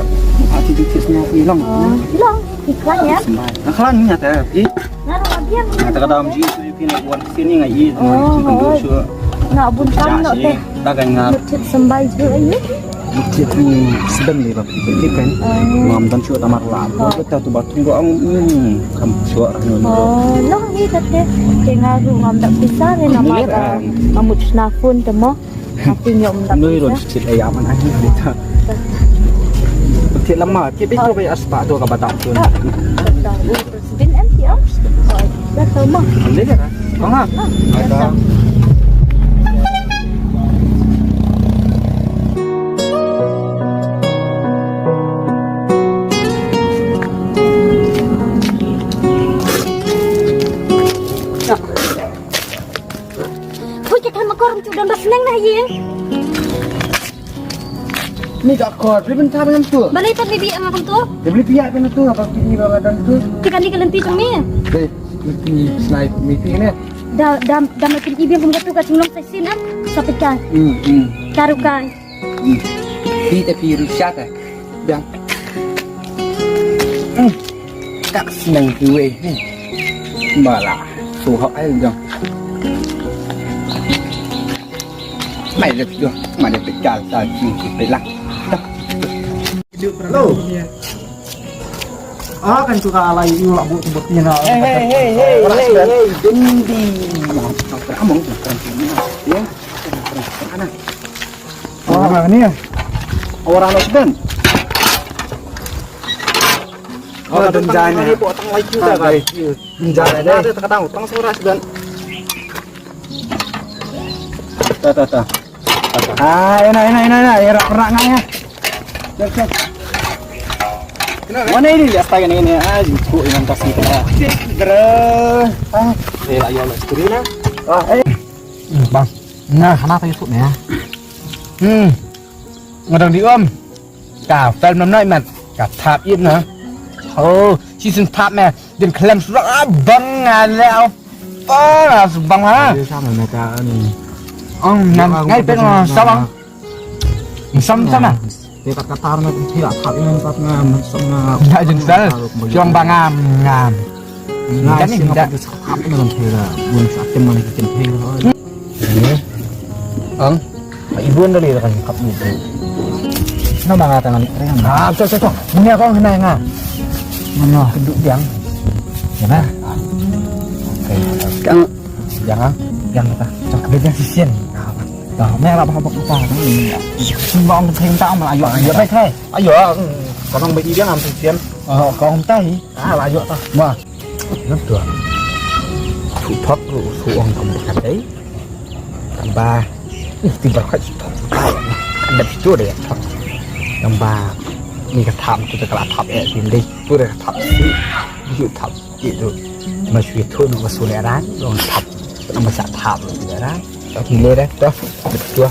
Ati di tis nya pi long. Oh, long. Iklan ya. Sembai. Nah, kelan nya ta. Ih. Ngaruh abiang. Nah, tak ada am ji tu yu pi nak buat sini ngai ih. Oh, oh. Nak bun tam nak teh. Dah kan ngar. Mutip sembai ju ayu. Mesti tu sedang dia bab kita kan. Ngam dan syu tamar la. Kita tu batung doang. Hmm, kam syu orang ni. Oh, long ni kata. Ke ngaru ngam dak pisah ni nama ka. Ngamut snafun temo. Tapi nyom dak pisah. Noi ron sit ayam anak ni kita. Ti lama, ti betul be aspa tu ka batam tu. Bin M T O. Dah tahu mah. Ambil ya kan? Kong ha. Ada. Pui ke kan makor tu dan dah senang dah ye. Ni tak kor, beli bentar dengan tu. Beli tak beli biak dengan tu. Dia beli biak dengan tu, apa kini bang ada tu. Tekan ni ke lenti tu ni. Dei, lenti snipe ni ni. Da da da makin ibi pun katu ka chinglong sa sin am sa pika. Hmm, hmm. Tarukan. Hmm. Pi tapi rusia ta. Biang. Hmm. Tak senang tu weh ni. Bala. So hok ai jong. Mai le tu, mai le pika ta chi pila. Hello. Ah, kan tu ka alai yu la bu tu bu ni na. Hey, hey, hey, hey, hey, hey, Dendi. Among. Ya. Oh, ni ya. Orang lo sedan. Oh, dan jani. Ni potong lagi tu dah. Jani. Ada tak tahu, tang suara sedan. Ta, ta, ta. Ah, ina, ina, ina, ina, ira, ira, nga, ya. Mana ini dia style ini, ini, ah, jingku iman kasih kita. Bro, ah, eh, lah, ya, lah, sekali lah. Ah, eh. Hmm, bang. Nah, kenapa itu nih ya? Hmm. Ngadang di om. Ka fel nam nai mat. Ka thap ip na. Oh, si sin thap me. Din klem surak abang ngale au. Pa na subang ha. Dia sama mata ni. Ong nam ngai pek na sabang. Sam sama. Dia kat katar na, dia kat thap yang kat na, sam na. Ngai jin fel. Siang bangam ngam. Ngai kan ni sing dah. Apa na kan thera. Bun satem mana kita thera. Ang, ibun dari kan kap ni. Nama ngata ngan reng. Ah, so, so, so. Ini aku kena nga. Mana? Keduk diang. Ya, nah. Oke. Kang. Diang, ah. Diang kita. Cok dia diang sisian. Dah, merah apa apa kita. Sembang penting tak malah ayo. Ayo, baik, hai. Ayo, kau nang bagi diang am sisian. Oh, kau tai. Ah, lah, ayo, tah. Wah. Ngan tuan. Su thok ruh su ong kam baka dei. Tang ba. Ih, ti baroh kat su thok. Ai, ada situ deh thok. Tang ba. Ni ka thap tu ka la thap eh tin dei. Tu deh ka thap si. Ju thap itu. Mas itu no ka su ne ran, long thap. Nama sa thap tu ran. Tak pilih deh tu. Betul.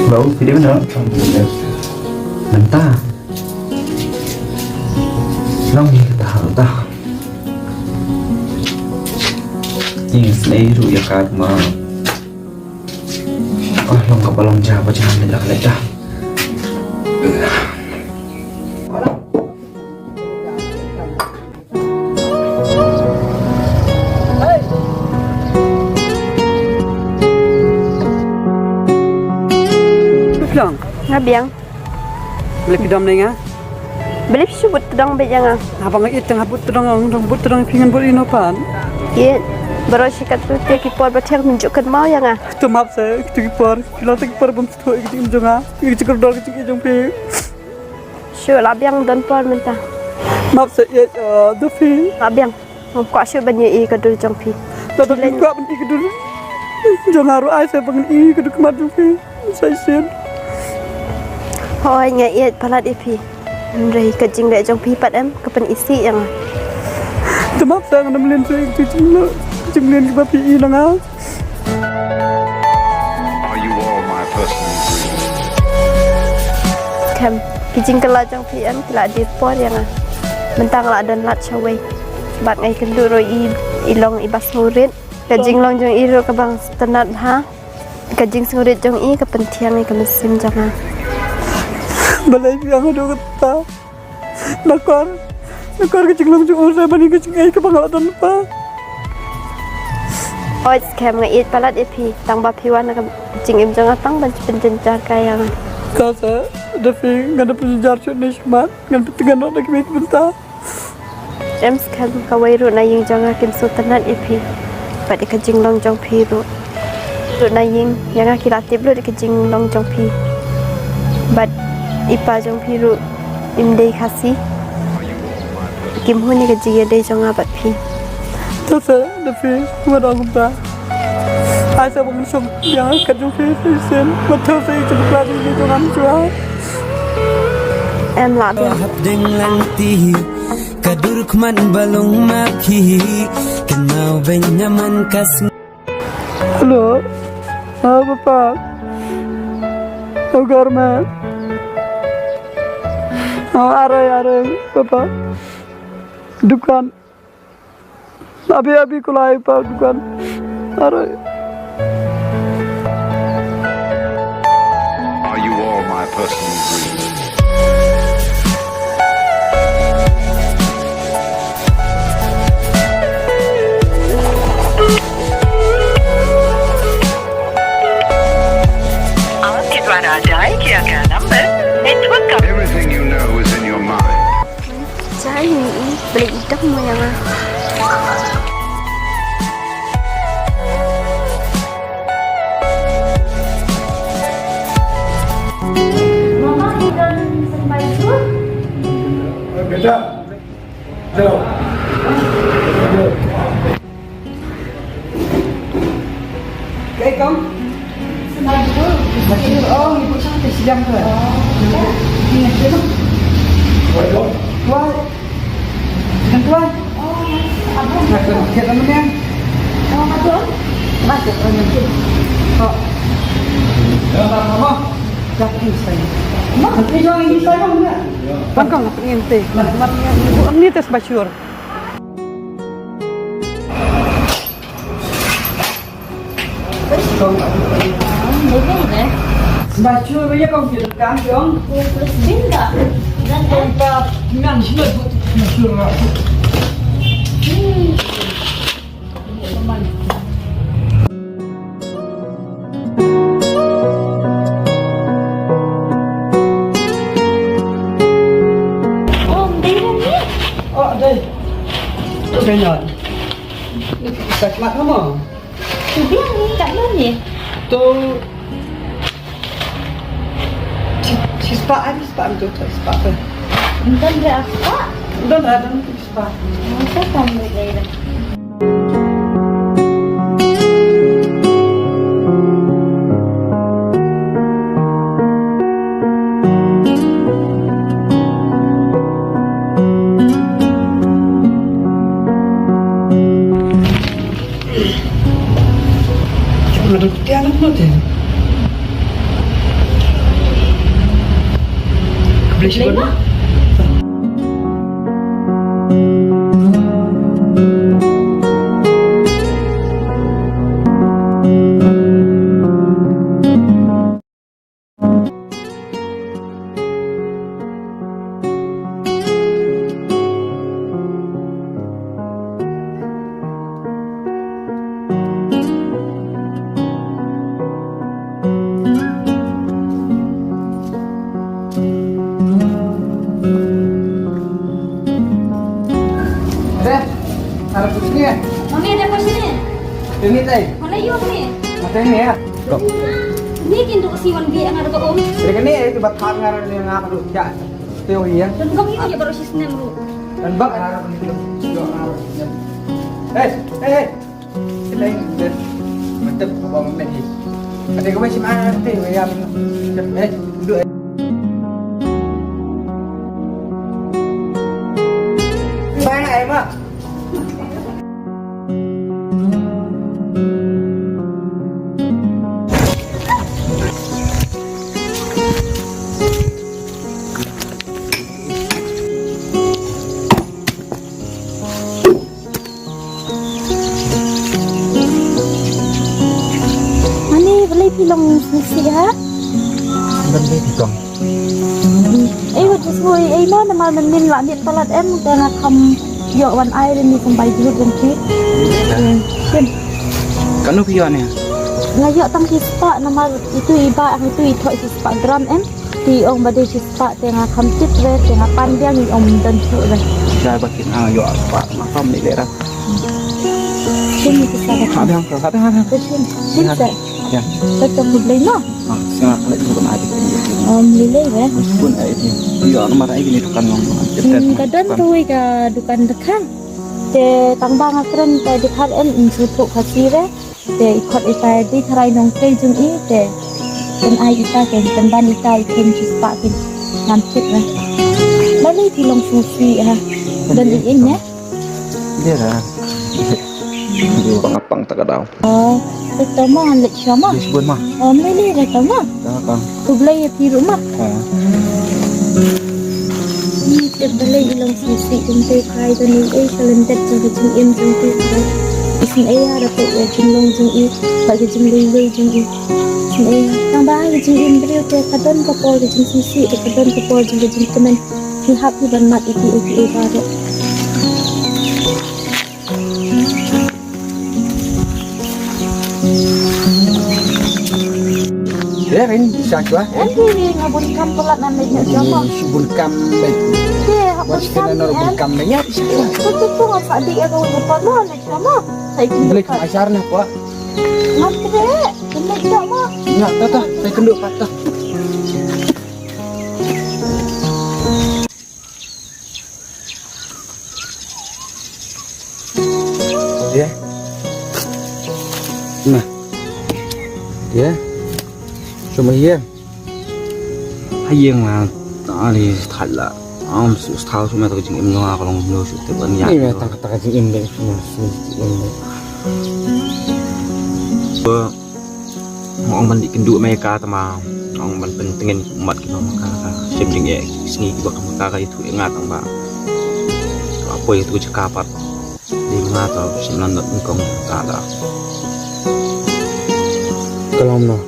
Hello, phi dei mynno? Mynta. Long hi kata hal ta. Ïa snei ruh ïa ka ma. Ah, long kaba long ja ba jan leh leh da. Nga biang. Balei phi dom ïa nga? Balei phi shu bud tdong beit ïa nga? Haba nga ïeit te nga bud tdong, nga dang bud tdong, phi ngan bud ïa no pat? Ïeit, baroh shi katto te ki por ba thiang phin ju kynmaw ïa nga. To map se, kito ki por, ki long te ki por bym sngewthuh ïa ka jingim jong nga, ïa ka jingkordor ka jingïeit jong phi. Shu la biang, don por mynta. Map se ïeit, eh, da phi. La biang. Ngam kwah shuh ban ïohi ka dur jong phi. Lada phi kwah ban ïohi ka dur jong nga ruh, ai sa ban ïohi ka dur khmat jong phi. Sa shisien. Hooid, nga ïeit palat ïa phi. Hynrei ka jingleh jong phi pat em ka pynisih ïa nga. Te map sa ngan ym len shuh ïa ka jingleh, ka jingleh kaba phi ïohi na nga. Are you all my personal dreams? Khem, ki jingkylla jong phi em ki la die por ïa nga. Mynta nga la don lad shawei. Bad nga ïakynduh ruh i, i long iba sngewrit. Ka jinglong jong i ruh kaba nga sngewtynnat bha. Ka jingsngewrit jong i ka pynthiang ïa ka mynsiem jong nga. Balei phi ong haduh katta? Nakor, nakor ka jinglong jong u sa ban ïa ka jingaiei kaba nga la don lypa. Oi, skhem, nga ïeit palat ïa phi, tang ba phi wan na ka jingim jong nga tang ban pynjynjar ka ïa nga. Ka sa, da phi, ngan da pynjynjar shuh ne shakhmat, ngan pyntngen noh na kiwei ki bynta. Em skhem, kawei ruh na ïing jong nga kim sngewtynnat ïa phi. Bad ïa ka jinglong jong phi ruh. Ruh na ïing, ïa nga ki la tip lut ïa ka jinglong jong phi. Bad i pa jong phi ruh im dei Khasi. Kim hun ïa ka jingïadei jong nga bad phi. To sa, da phi, wat ong kumta. Ai sa ba ngan shong ïa ka jong phi shisien. Wat thaw sa ïa ka jong phi jong nga shuwa. Em lah biang. Hapdeng lang ti ka dur khmat ba long ma phi. Kynmaw beiñ na man ka sng- Hello. Ah, papa. Oh, garment. Ah, are, are, papa. Dukan. Abi, abi, kulai pa dukan. Are. Are you all my personal dreams? Dak mo ïa nga. Mama, i don symbai jhur? Beta. Hello. Kaei kong? Symbai jhur. Symbai jhur. Oh, ngi buh shang te sdang te. Oh. Ngi ngi te. Wai dong. Wai. Ngan tuan. Oh, abang. Ngan tuan. Ngan tuan. Ngan tuan. Ngan tuan. Ngan tuan. Ngan tuan. Ngan tuan. Bang kong, ngan pynïeng te. Ngan pynïeng te symbai jhur. Symbai jhur ïa kong ki dohkha kong. Bin ka. Dan kan pa nang shloi buh symbai jhur. Hmm. Oh, dei. Dei. Ka mat mo? Tu biang ni, kat mana ni? Tu. Shi, shispah, ai, shispah tu, tu, shispah tu. Don re shispah? Don re, don tu shispah. Masa tam ni dai dah. Jom la dang tiang noh te. Khublei shibun. Mami, ada apa sini? Ini teh. Mana yuk ni? Macam ni ya. Ni kin tu siwan bi ang ada ba um. Ini kan ni itu bat hak ngar ni ngap tu ya. Teo ya. Dan bang ini ya baru sisnem lu. Dan bang ada apa ni? Yo, ada apa ni? Eh, eh, eh. Sila ini. Mantap, bang ni. Ada kau macam mana tu? Ya, eh, duduk. Bye, Mak. Ani, balei phi long sngewsih ha? Balei phi long? Ei, wat sngewsih ei mo, namar mynnin la miet palat em, te nga kham ïoh wan ai ri ni symbai jhur jong phi. Shin. Kano phi ïoh ne? Nga ïoh tang shispah, namar itu i bah, itu i thoh shispah gram em. Te i ong ba dei shispah te nga kham tip re, te nga pan biang i ong don shuh re. Jai ba kit ha ïoh spah ma kham ni le ra. Shin ni pisa ba. Ha biang, ha biang, ha biang. Te shin, shin se. Ya. Te to khublei mo. Ah, singa khalek ni ban ai. Om lilei re. Bun ai ni. Ïoh namar ai ni dukan long. Hmm, ka don kawei ka dukan dkhar. Te tang ba nga kren ka dkhar em in shu thoh Khasi re. Te i khot ita dei tharai nongtrei jong i te. Kan ai ita ke, kan ban ita i khein shispah ke. Ngam tip re. Balei phi long sngewsih ha? Don i ing ne? Dei ra. Pang pang ta ka daw. Oh, te to mo ngan leit sha ma. Leit sha bun ma. Oh, me leit re to ma. Ka ka. Khublei ïa phi ruh ma. Ha. Ni te balei i long sngewsih jong te kai da ni ei ka lyndet jong ka jingim jong te kai. Isynei ïa da te ïa jinglong jong i, ba ka jinglei lei jong i. Isynei ïa. Tang ba ka jingim briew te ka don ka por ka jingsngewsih, te ka don ka por jong ka jingkmen. Ngi hap ngi ban mad iti iti baroh. Ïa rin sa chwa. Em ki nga bun kam palat nan leit nyok jama. Shu bun kam leit. Ke ha Wat sken na nor bengkam na nya. Betul tu apa di aku lupa no, ni sama. Saya kena. Beli kam ajar na apa? Nanti deh, kena tak mah. Nya, tata, saya kenduk patah. Ya. Nah. Ya. Cuma ya. Ha ïing la, ta li thait la. Am su stha su me ta ka jingim jong nga ka long no su te ban ïa. Ni me ta ka, ta ka jingim de, su me ta ka jingim de. Ba, nga ong ban dih kynduh me ka tang ba, nga ong ban pyntngen mat ki nong ka, ka shem jingeh, sngi kiba ka, ka ïathuh ïa nga tang ba. Ka poi ïa tu ka jaka pat. Dei ma nga ta shu nang dot nyngkong ta da. Ka long no.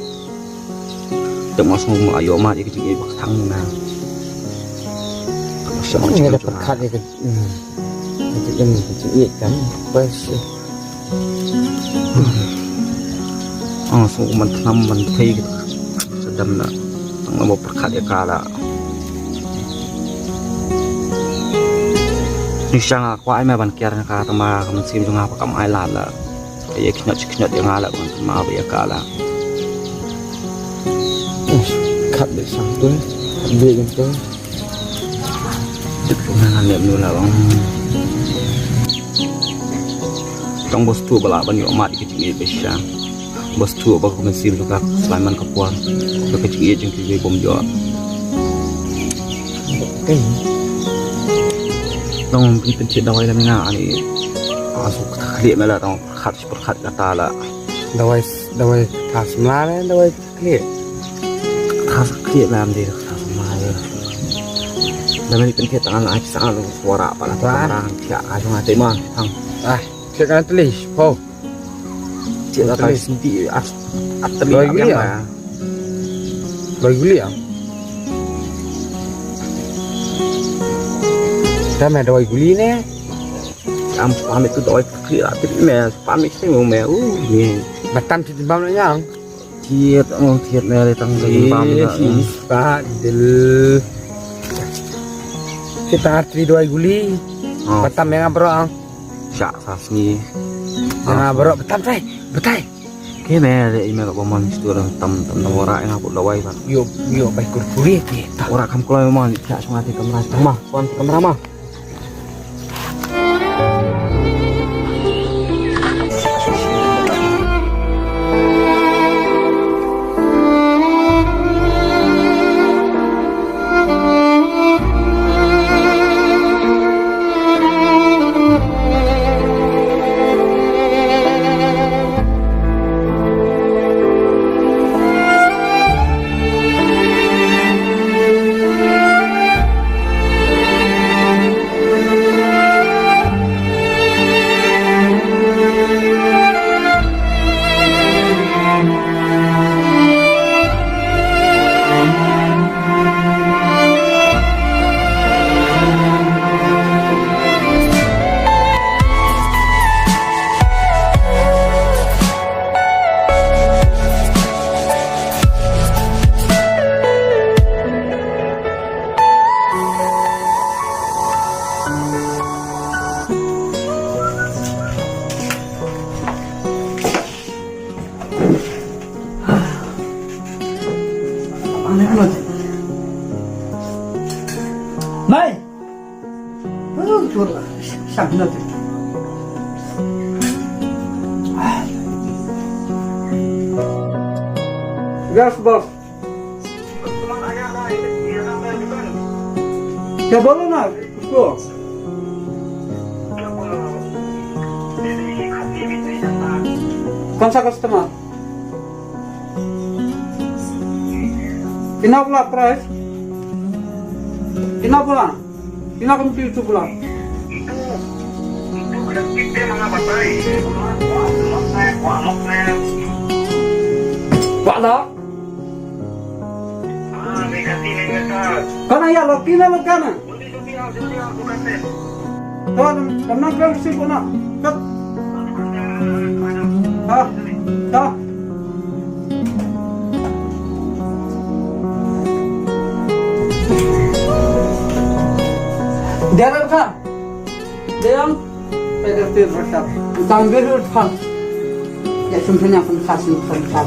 Te ma sngewbha ïoh mat ïa ka jingïeit ba ka thang na. Ka shu ngi da pyrkhat ïa ka, hmm, ka jingim, ka jingïeit kan. Pas. Ah, sngewbha ban thnam ban thei ka. Sa dam na. Tang ba pyrkhat ïa ka la. Ni sha nga kwah ai me ban kiar ïa ka tang ba ka mynsiem jong nga ba kam ai lad la. Ka ïa khñiot shi khñiot ïa nga la ban tang ba ïa ka la. Khat beit sang tu, khat beit jong tu. Nga nga lem nu la bang. Tang ba stu ba la ban ïoh mat ïa ka jingïeit ba sha. Bas tu ba ka mynsiem tu ka Sulaiman ka por. Ka ka jingïeit jong ki bym ïoh. Tang ki pynthit dawai lam nga ani. Asu ka khlieh me la tang pyrkhat pyrkhat kata la. Dawai dawai kata samla me dawai khlieh. Kata khlieh me am dei kata samla. Dawai pynthit tang la ai sa lu suara pa la tang. Tiak asu ngate ma tang. Ah. Cek kan tulis, po. Cek kan tulis. Doi guli ah. Doi guli ah. Dah meh doi guli ne. Am pamit tu doi kli lah tu meh pamit sih mau meh uh ni. Batam tu bam nyang. Thied, oh, thied meh le tang daging bam. Sis, Pak Dil. Kita arti doi guli. Batam yang apa? Sha sa sngi. Nga baroh batam tai, batai. Ke me de ime ka bomon stu dang tam tam dang ora nga put dawai ba. Yo yo bai kurkure ke. Ta ora kam kloi mon sha sma ti kamra ma. Kon ti kamra ma. Mai. Gas, boss. Kya bolo na usko? Kaun sa customer? Ina pula price? Ina pula? Ina kam tu tu pula? Wala? Kana ya lo kina lo kana. Tuan, tenang, tenang, sih, kena. Kat. Ha, ha. Dia rasa. Dia yang. Dia rasa. Tang dia rasa. Ya, sempurna pun khas, sempurna.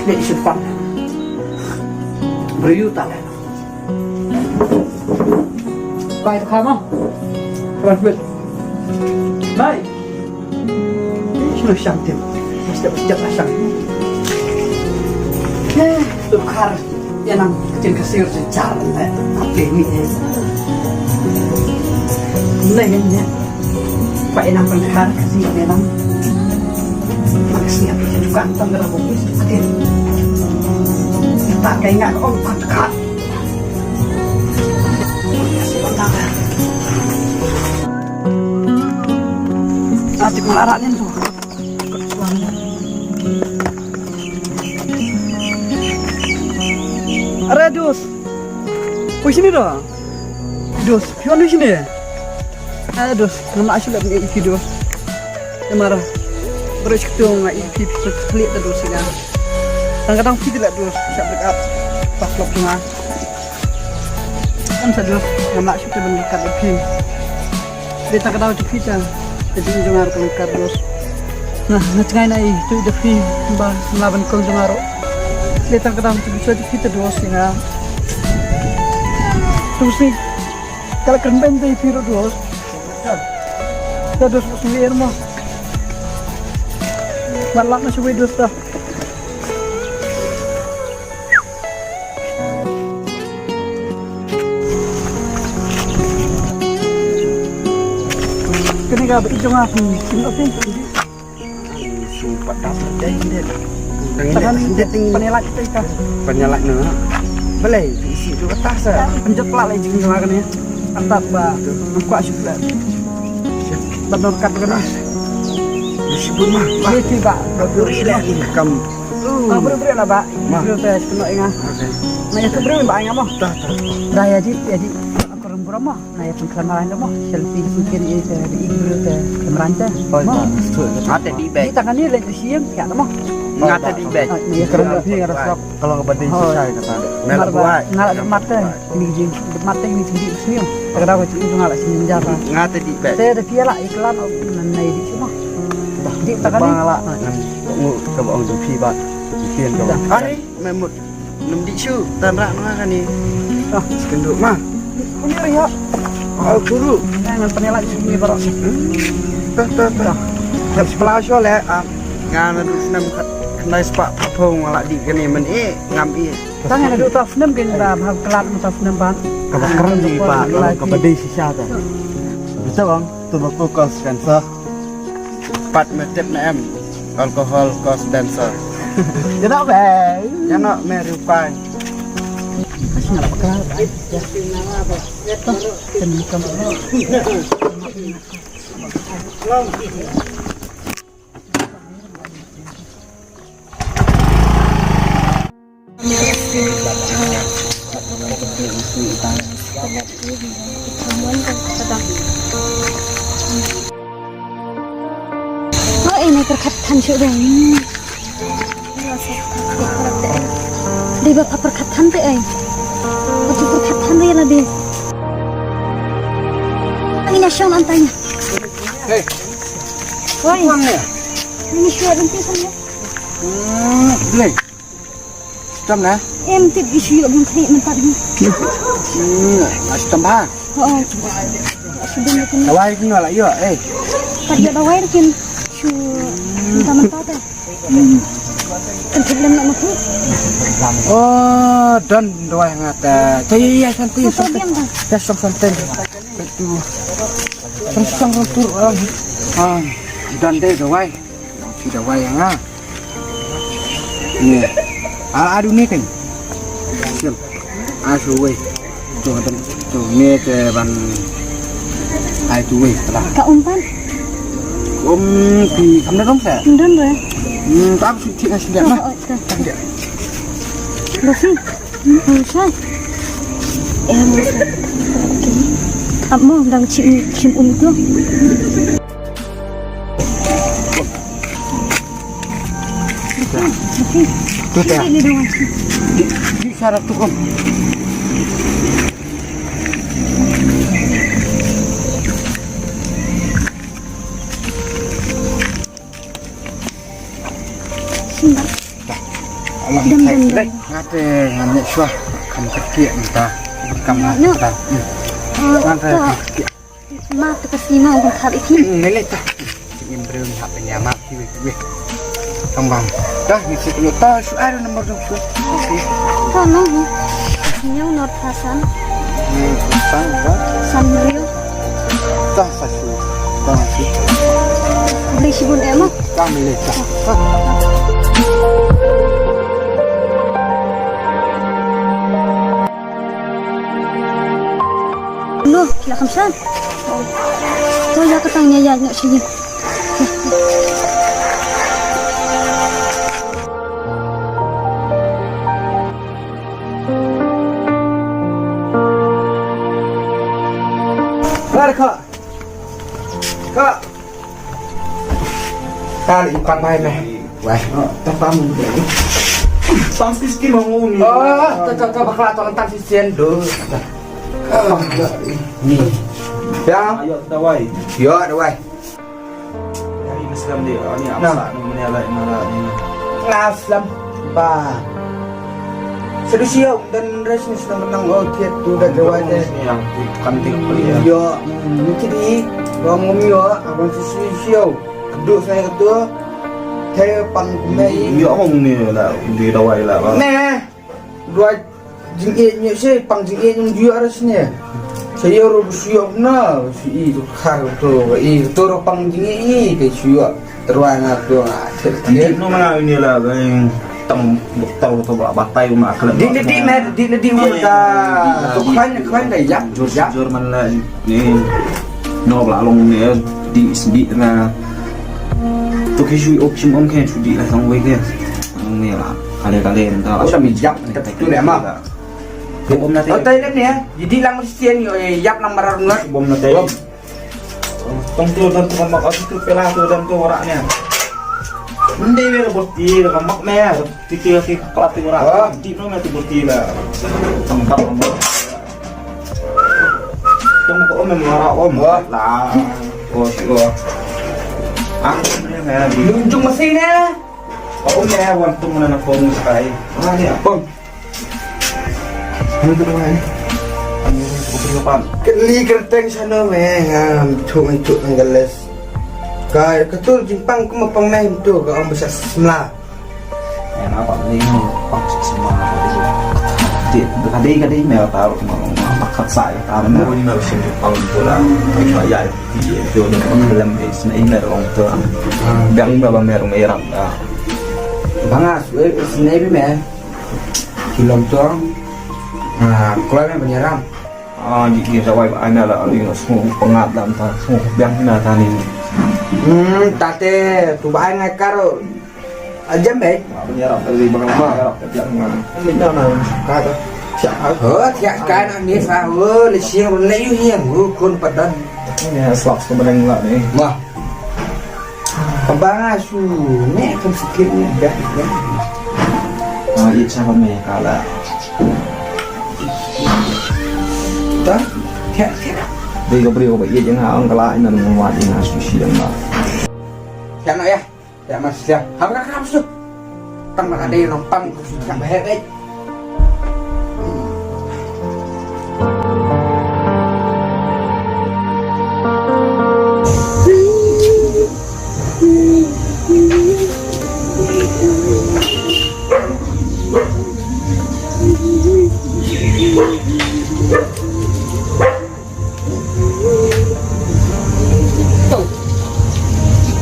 Dia suka. Beriu tak. Bai, kham ah. Bai, bai. Bai. Shano shang tim. Step, step shang. Eh, tu khar. Ïa nang ktien Khasi ruh jar ne. Ape mi eh. Nai ne. Ba ïa nang pynkhar Khasi ïa nang. Khasi ïa phi tukang tang kata bok. Ktien. Ta kai nga ong pynkhar. Atik malara nen tu. Are dos. Poi sini dah. Dos, phi wan sini. Are dos, ngam lah shuh leh ïa phi dos. Namar baroh shi kyntu nga ïa phi, phi khleh ta dos sini. Tang ka dang phi te leh dos, sha break up. Pas klop jong nga. Kan sa dos, ngam lah shuh te ban ryngkat bad phi. Dei tang ka daw jong phi te, te jong nga ruh ka ryngkat dos. Nga, nga jngai na i, tu i da phi, ba, nga ban kong jong nga ruh. Dei tang ka daw jong phi, jong phi te dos, nga. Tu si, ka la kren beiñ te i phi ruh dos. Te dos, dos ngi er mo. Ban lap na shuh dos ta. Kane ka ba i jong nga, hmm, sim na phi. Su pat dap na dei ni. Dang ni. Tahan ni, dei ni. Pynïaid kita ka. Pynïaid na. Balei isi tu atas ah. Pynjot pla lai jing jong nga kane. Antap ba. Kwah shu pla. Ban don kat kane. Isi pun mah. Ni ti ba. Beri lah ni kam. Ah, beri, beri lah, ba. Ma. Beri te, kena ingat. Okey. Na ïa tu beri ba ingat mo. Tah, tah. Dah ïa ji, ïa ji. Aku rem beri mo. Na ïa pun kelaman dah mo. Selfie mungkin ïa te, di beri te kelaman te. Oh, mo. Tah. Nga te di beg. Di tangan ni lagi siang, ya mo. Nga te di beg. Ah, na ïa keren dah. Kalau nggak banding sisa kata. Mel buat. Ngalak mata. Ini jing. Mata ini jing di sini. Kadang aku jing ngalak sini jalan. Nga te di beg. Te da pia lah iklan, nan na ïa di sini. Di tangan ni. Bang lah. Ngan ngu ka ba ong jong phi ba. Ktien ka ba. Are, me mut. Nym dih shuh, tan rah noh kane. Ah, skyndu ma. Kuni ri ha. Ah, kuru. Ngan pynïaid lagi ni baroh. Tah, tah, tah. Dah sebelah shuh leh, ah. Ngan adu snem khyndai spah phew nga la dih kane men eh, ngam eh. Tang ïa adu tau snem kin ba, ba khlad tau snem ban. Kaba kren ji ba, kaba dei shisha ta. Betul bang, tobacco cause cancer. Pat me tip ne em. Alcohol cause dancer. Ïa noh bang. Ïa noh me rupai. Ka sngap bakla bai. Ïa. Toh, kan bukan. Oh, ini perkat than syu dong. Di ba perkat than te ai. Apa perkat than dia lah di. Ini nasional antanya. Hei. Woi. Ini syu nanti sana. Hmm, boleh. Stem na? Em tip issue ïa bun khlieh mynta hi. Hmm, stem ba. Oh. Stem na. Dawai kino la ïoh eh. Pat ïoh dawai kin shu mynta mynta te. Hmm. Kan tip lem na mati. Oh, don dawai ngat. Te ya ya santai. Ya song santai. Itu. Song song tur. Ah, don dawai. Shi dawai nga. Ni. A adu ni kan. Sim. A shu wei. Tu kan tu ni te ban. Ai tu wei lah. Ka umpan. Um pi kam da dong sa. Ndon re. Hmm, tak shu tik nasi dia mah. Oh, oh, tak. Dia. Basi. Amo dang chim chim um tu. Tu teh. Di di syarat tu kan. Dam, dam, dam. Nga te ngan ïa shuwa. Kam kyrkieh mynta. Kam nga te. Nga te kam kyrkieh. Ma te ka sngi ma ban khap ïa ki. Hmm, ne le ta. Im breu ni hap nya ma ki wei wei. Tang bang. Dah ni si kena ta shu ai nombor dong shu. Ta no. Nyaw not pasan. Hmm, tang ba. San riu. Ta sa shu. Ta shu. Beli shibun ema. Ta mele ta. No, la kham san. To ïa ka tang ïa ïa ïa shi. Bar ka. Ka. Kali pang bai me. Wai. Ta pam. Pam ski ski mau ni. Oh, ta ta ta bakla tong tan si sen do. Ni. Ya. Ayo dawai. Yo dawai. Ni Muslim dia. Ni amsa ni mene lai mala ni. Aslam. Ba. Sedu siau dan res ni senang menang oh tiap tu dah dawai deh. Yang kantik pun ya. Yo, ni jadi bang ngom yo abang sedu siau. Duk saya tu. Saya pang kumai. Yo hong ni lah di dawai lah. Neh. Dua jingïeit nyet seh pang jingïeit nyung ju arah sini. Saya ro bu suyok na si i tu khar tu i tu ro pang jingïeit i ke suyok. Ruang aku. Ndik no mana ini lah bang tang doktor tu ba batai ma kala. Dik dik me dik dik me ta. Tu khan khan da yak jur jur man la ni. No la long ni di sdi na. Tu ke shu ok chim om ke shu di la tang wei ke. Ang ni la. Kale kale nta. Asa mi jap ta tu le ma. Bom na te. Otai le ni. Jadi lang mesti ni yap lang marar ngat. Bom na te. Tong tu dan tu mak aku tu pela tu dan tu orang ni. Ndi we boti mak me. Titi ki kelat tu orang. Di no me tu boti la. Tempat. Tong ko me mara om. Lah. Ko si ko. Aku ni me di. Lunjung mesin eh. Ko me wan tung na phone kai. Ah ni apa? Kali kerteng sana me ngam thung itu anggeles. Ka ketur jingpang kuma pang me itu ka ong besar semla. Yang apa ni pang semla. Di kadai kadai me taruh ma ma kat saya taruh me. Ini na sini pang pula. Cuma ya di itu ni pang lem di sini ini orang tu. Biang ba ba me rong irap da. Bangas we sini bi me. Kilom tuang. Ah, kloi me banyaram. Ah, di di rawai ba ana la ali no smu pengat dam ta smu biang hina ta ni. Hmm, tate tu ba ai ngai karo. Ajam be. Banyaram ali bangaram. Ini na na kata. Siap. Oh, siap kan ni sa. Oh, le siang le yu hiang. Oh, kun padan. Ini slap ke meneng la ni. Wah. Pabang asu ne kan sikit ne dah. Ah, iya sama me kala. Dah, kek kek. Dei ka briew ba ïeit ïa nga ong ka la ina nang wat ïa nga shu shi dang ba. Ïa nga ïa. Ïa mas ïa. Ham ka kam shu. Tang ma ka dei nong pang ku shu ka ba hek eh.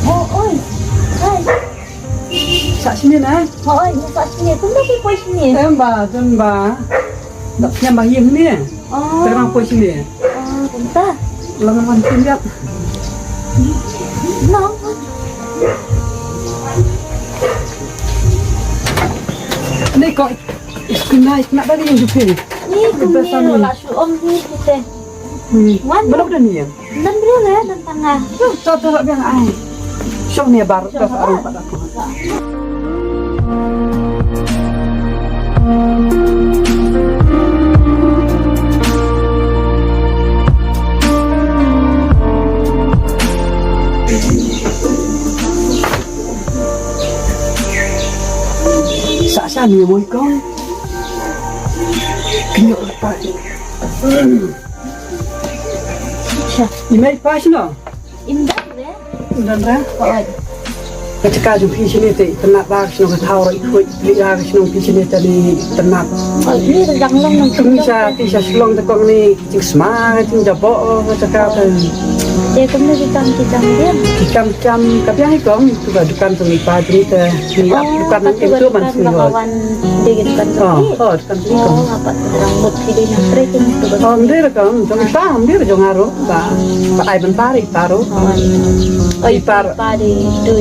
Oi. Hai. Sa sini na. Oi, sa sini. Kumba ki poi sini. Em ba, em ba. Dak nyam ba yim ni. Oh. Terang poi sini. Oh, kumta. Lang man tin yak. No. Ni ko. Iskuna iskuna ba ni jupi. Ni kumni la shu om ni kite. Hmm. Wan. Belok dah ni ya. Dan bro le dan tanga. Tuh, tuh, tuh, biang ai. Shong ni bar, dah aru pada aku. Sa Ani mo i kong. Kynnoh pa. Sha. I mei pa shano? Im don re. Im don re? Oi. Ka jaka jong phi shane te, itynnad ba ka shnong ka thaw, i khuid, i pli ka shnong phi shane te ni itynnad. Oi, ni ka dang long nang. Phi sha, phi sha Shillong te kong ni, jingsma, jingjaboh, ka jaka te. Te kumno ki kam ki jam dia? Ki kam jam, ka biang i kong, tu ka dukan tu i pa tu te, ni ap dukan tu man sini hot. Wan de dukan tu. Oh, oh, dukan tu i kong. Oh, apa tu orang mut ki dei nang trekking tu. Oh, mdei re kong, jong i pa, mdei re jong nga ruh, ba, ba ai ban tari taro. Oh, i pa. I pa dei tu.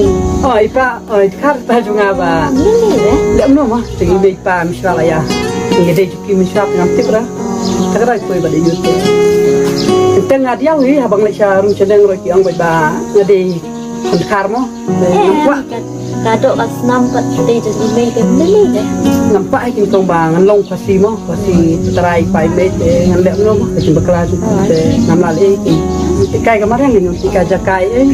Oh, i pa. Oi, khar ta jong nga ba. Lili re. Lem no ma, te ngi dei pa mishwa la ya. Ngi dei juki mishwa ngam tip ra. Ta ka dai poi ba dei yut te. Te nga diaw hi habang le sha rum cheneng roi ki ong ba nga dei khar mo. Ngam kwah. Ka dok ka snam pat te jong i mei te lili re. Ngam kwah hi kin tong ba ngan long Khasi mo, Khasi trai pai mei te ngan leh mno mo, ka jingbakla jong te ngam lah leh ei. Te kai ka mariang ngan te kai jakai ei.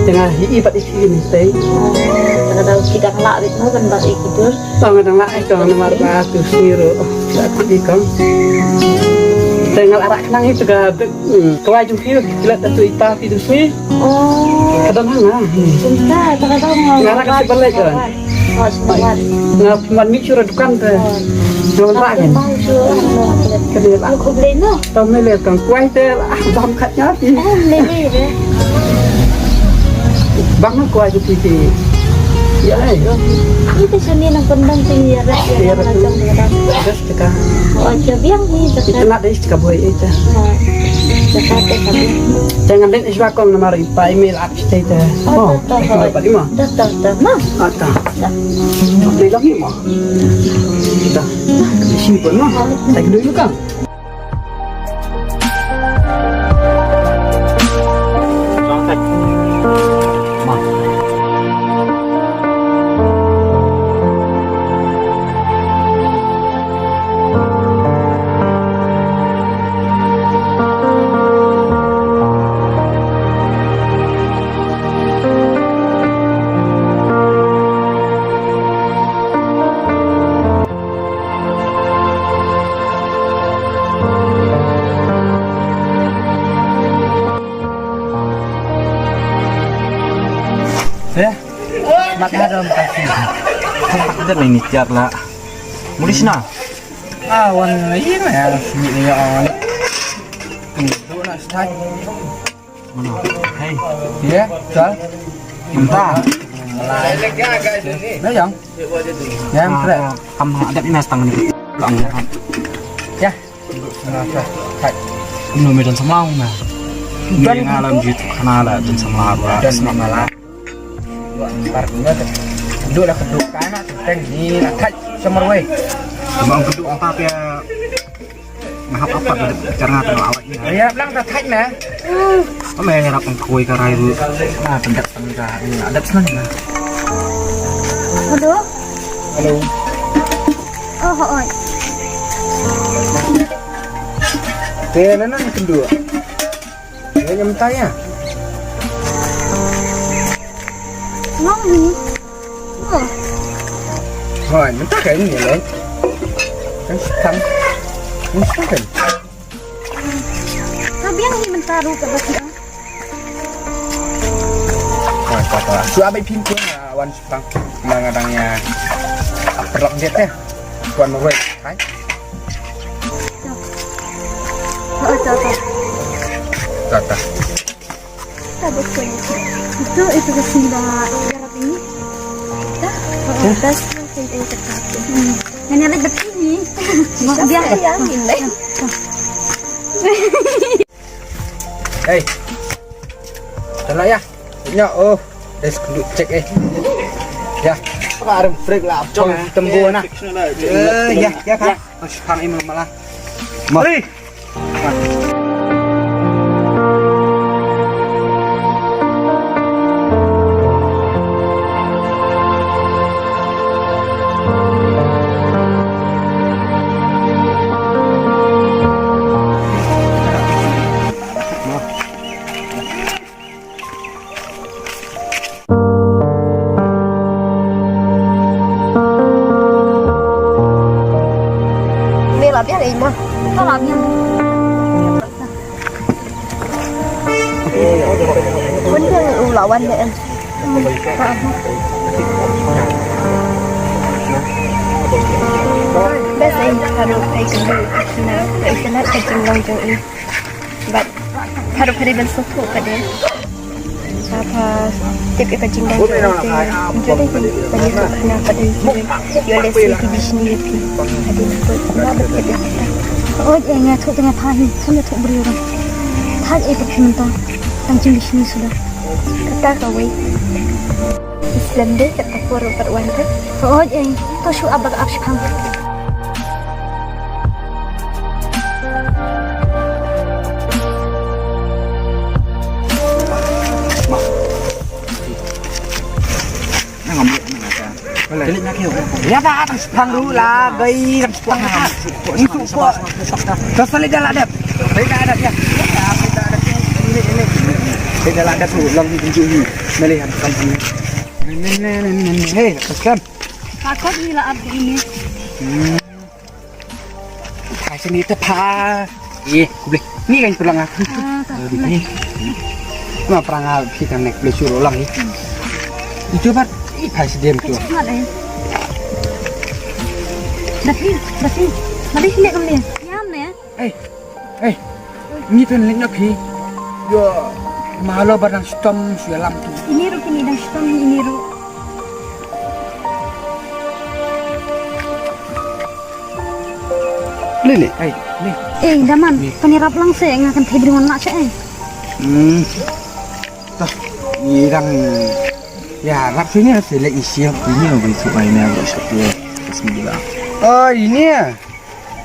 Te nga hi i bad i ki ni te. Te ka dau ki dang lah bit mo ban bad i ki dur. Tang dang lah ei tang namar ba tu sngi ru. Sa ku di kong. Te nga lah rak nang itu ka bek, hmm, kwai jong ki ki lah tu i ta ki tu sngi. Oh. Ka dang hang ah. Senta, ta ka dang. Nga rak ka si balai ka. Oh, sumbat. Nga pynwan mih shuh dukan te. Nga wan rah kan. Ka dei la. Khublei noh. Tang me le kong kwai te la. Ah, bam khat nya pi. Ah, me le re. Bang kwai ju pi pi. Ya ai. Ni te sini nang pynban te ya rat ya rat. Ras te ka. Oh, ja biang ni ja ka. Itynnad dei ka boi ita. Ja ka te ka biang. Jangan den iswa kong namar i pa email. Stay there. Oh, oh, oh, oh. Dah, dah, dah. Nah. Ah, dah. Dah. Dah, dah, dah. Dah. Dah, di sini pun, nah. Saya dulu kan. Eh, mat haram kasi. Ada ni ni tiar lah. Mulis na. Ah, wan ini na ya, sini ni ya. Ini tu nak start. Mana? Hei. Ya, dah. Entah. Dah yang. Yang kre. Kam ada ni mas tang ni. Lang ya. Ya. Hai. Kumno me don samla ong me? Don. Nga lam jied khana la don samla ba. Don samla la. Bar kumno te. Kdu la kdu kana teng ni la thait sha marwei. Kumno kdu ong pa pia. Nga hap apat la dep jar nga teng awat ni. Ya lang ta thait me. Ame rap ong koi ka rai bu. Na pendak teng ka. Ni adap senang na. Hello. Hello. Oh, hooid. Te na nan kynduh. Te nyam ta ya. Ngong ni. Oh. Hooid, mynta ka ini le. Kan setang. Kan setang kan. Ka biang hi mynta ruh ka ba ki ah. Hooid, ka ba. Shu abai pin pun wan. Tang, ma nga dang ïa ap rok jet te. Tuan Roy, hai. Oh, to, to. To, to. Itu, itu ke sini dah garap ini. Dah. Oh, dah. Ini ada betul ni. Biar ya, ini. Hei. Jalan ya. Nya oh. Des kuduk cek eh. Ya. Ka rem break la. Jong tembu na. Eh, ya, ya ka. Shipang imam malah. Hei. Biang ei mo. Ka la biang. Wan biang u la wan de em. Best ei, haduh ei ka, ka jinglong jong i. Bad haduh phi ban sngewthuh pat de. Pha tip ïa ka jinglong jong i te. Jong i te phi ban ïathuh khana pat de. Ïoh lehse ki bishni ïa phi. Hadien phi ba tip ïa kata. Oi, eh, nga thuh te nga pha hi. Sam ïathuh briew ruh. Thad eh pat phi mynta. Tang jingbishni suda. Kata kawei. Slem de kat ka por kat wan kat. Oi, eh, to shu ap ba ka ap shipang. Ïa ba tang shipang ruh la, gai tang shipang. Ni tu ko. Ka sali dah la dep. Sali dah la dep ya. Sali dah la dep tu long ni tunjuk ni. Meli han kam ni. Ni ni ni ni ni. Hei, pesan. Takut ni la ap ini. Hmm. Phai sini te pha. Ye, kublai. Ni kan pulang aku. Ah, tak. Ni. Ma prang a phi kan nek kublai suruh lang ni. Itu bat. Ih, phai sini tu. Cepat eh. Dapi, dapi. Mari sini kami. Yam ne. Eh. Eh. Ni tu nek na phi. Yo. Malo ba dang stom shu lam tu. Ini ruh kini dang stom ini ruh. Lili. Hey, ni. Eh, Daman, ni. Kan ïarap lang se nga kan thei bri wan la che eh. Hmm. Tah, ni dang ïarap sini se lek isi aku ni bri su ai ni aku satu. Bismillah. Oh, ini ya.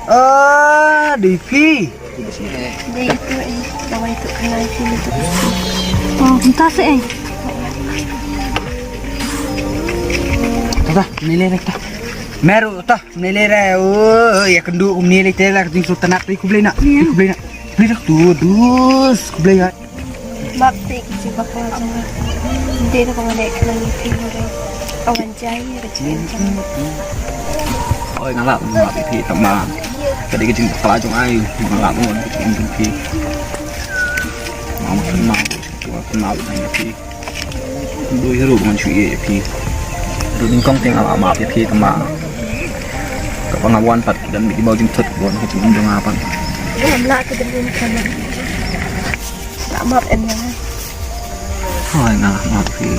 Ah, dei phi. Dei itu eh, lawan itu kenal sini tu. Oh, entah se eh. Tah, tah, ni le tah. Meru tah. Nilai re, oh, ïa kynduh kumne lei te la ka jingsultanat, kublai na. Ïa. Kublai na. Kublai dah tu, dus, kublai ïa. Map te ki jingbakla jong nga. Dei na ba nga leh khnang ïa phi re. Awan jai ïa ka jingim jong nga. Oi, nga lah map ïa phi tang ba ka dei ka jingbakla jong nga, nga lah map ïa ka jingim jong phi. Map, map, map ïa phi. Dei hi ruh ban shu ïa phi. Ruh nyngkong te nga la map ïa phi tang ba kaba nga wan pat ki don ki baw jingthut ki wan ka jingim jong nga pat. Ngam lah ka jingim ka ma. Lah map em nga. Hai nga map ïa phi.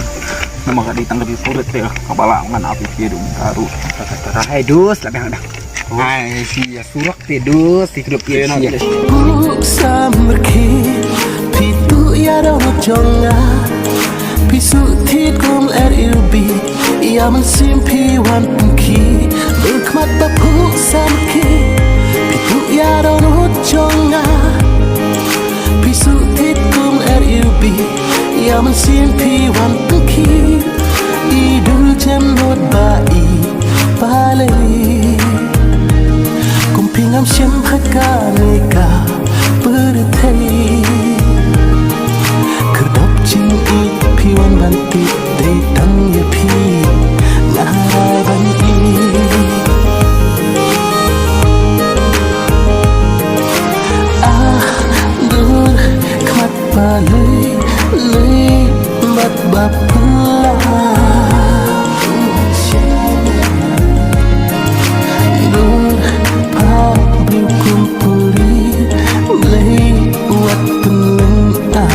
Namar ka dei tang ka dei surat te kaba lah ngan ap ïa phi ruh ka ruh. Hai dus lah biang dah. Hai phi ïa surok. Te du si grup ïa. Puk samrkhie, phi tu ïa dong jong nga. Phi su thied kum er iu bi, ïa mynsiem phi wan pynkhie. Bad khmat ba puk samrkhie, phi tu ïa dong jong nga. Phi su thied kum er iu bi, ïa mynsiem phi wan pynkhie. I dul jem not ba i Pale kum phi ngam shem ha kane ka pyrthei. Kyrdoh jingïeit phi wan ban tip dei tang ïa phi nga rai ban ïeit. Ah, dur khmat Balei, lei bad ba pynlong. Dur phah briew kum puri, lei wat pynlong ah,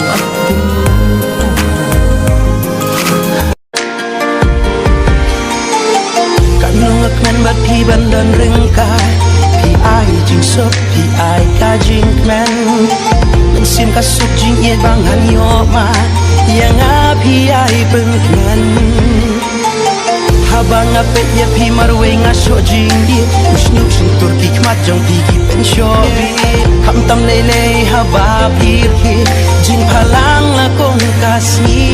wat pynlong ah. Katno nga kmen bad phi ban don ryngkat. Phi ai jingsuk, phi ai ka jingkmen. Mynsiem ka suk jingïeit ba ngan ïoh ma. Ïa nga phi ai pynkmen. Haba nga peit ïa phi marwei nga shoh jingïeit. U shñiuh shyntur ki khmat jong phi ki pynshoh. Khamtam lei lei haba phi rkhie. Jingphalang la kum ka sngi.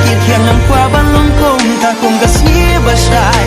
Ki rkhie ngam kwah ban long kum ta kum ka sngi ba shai.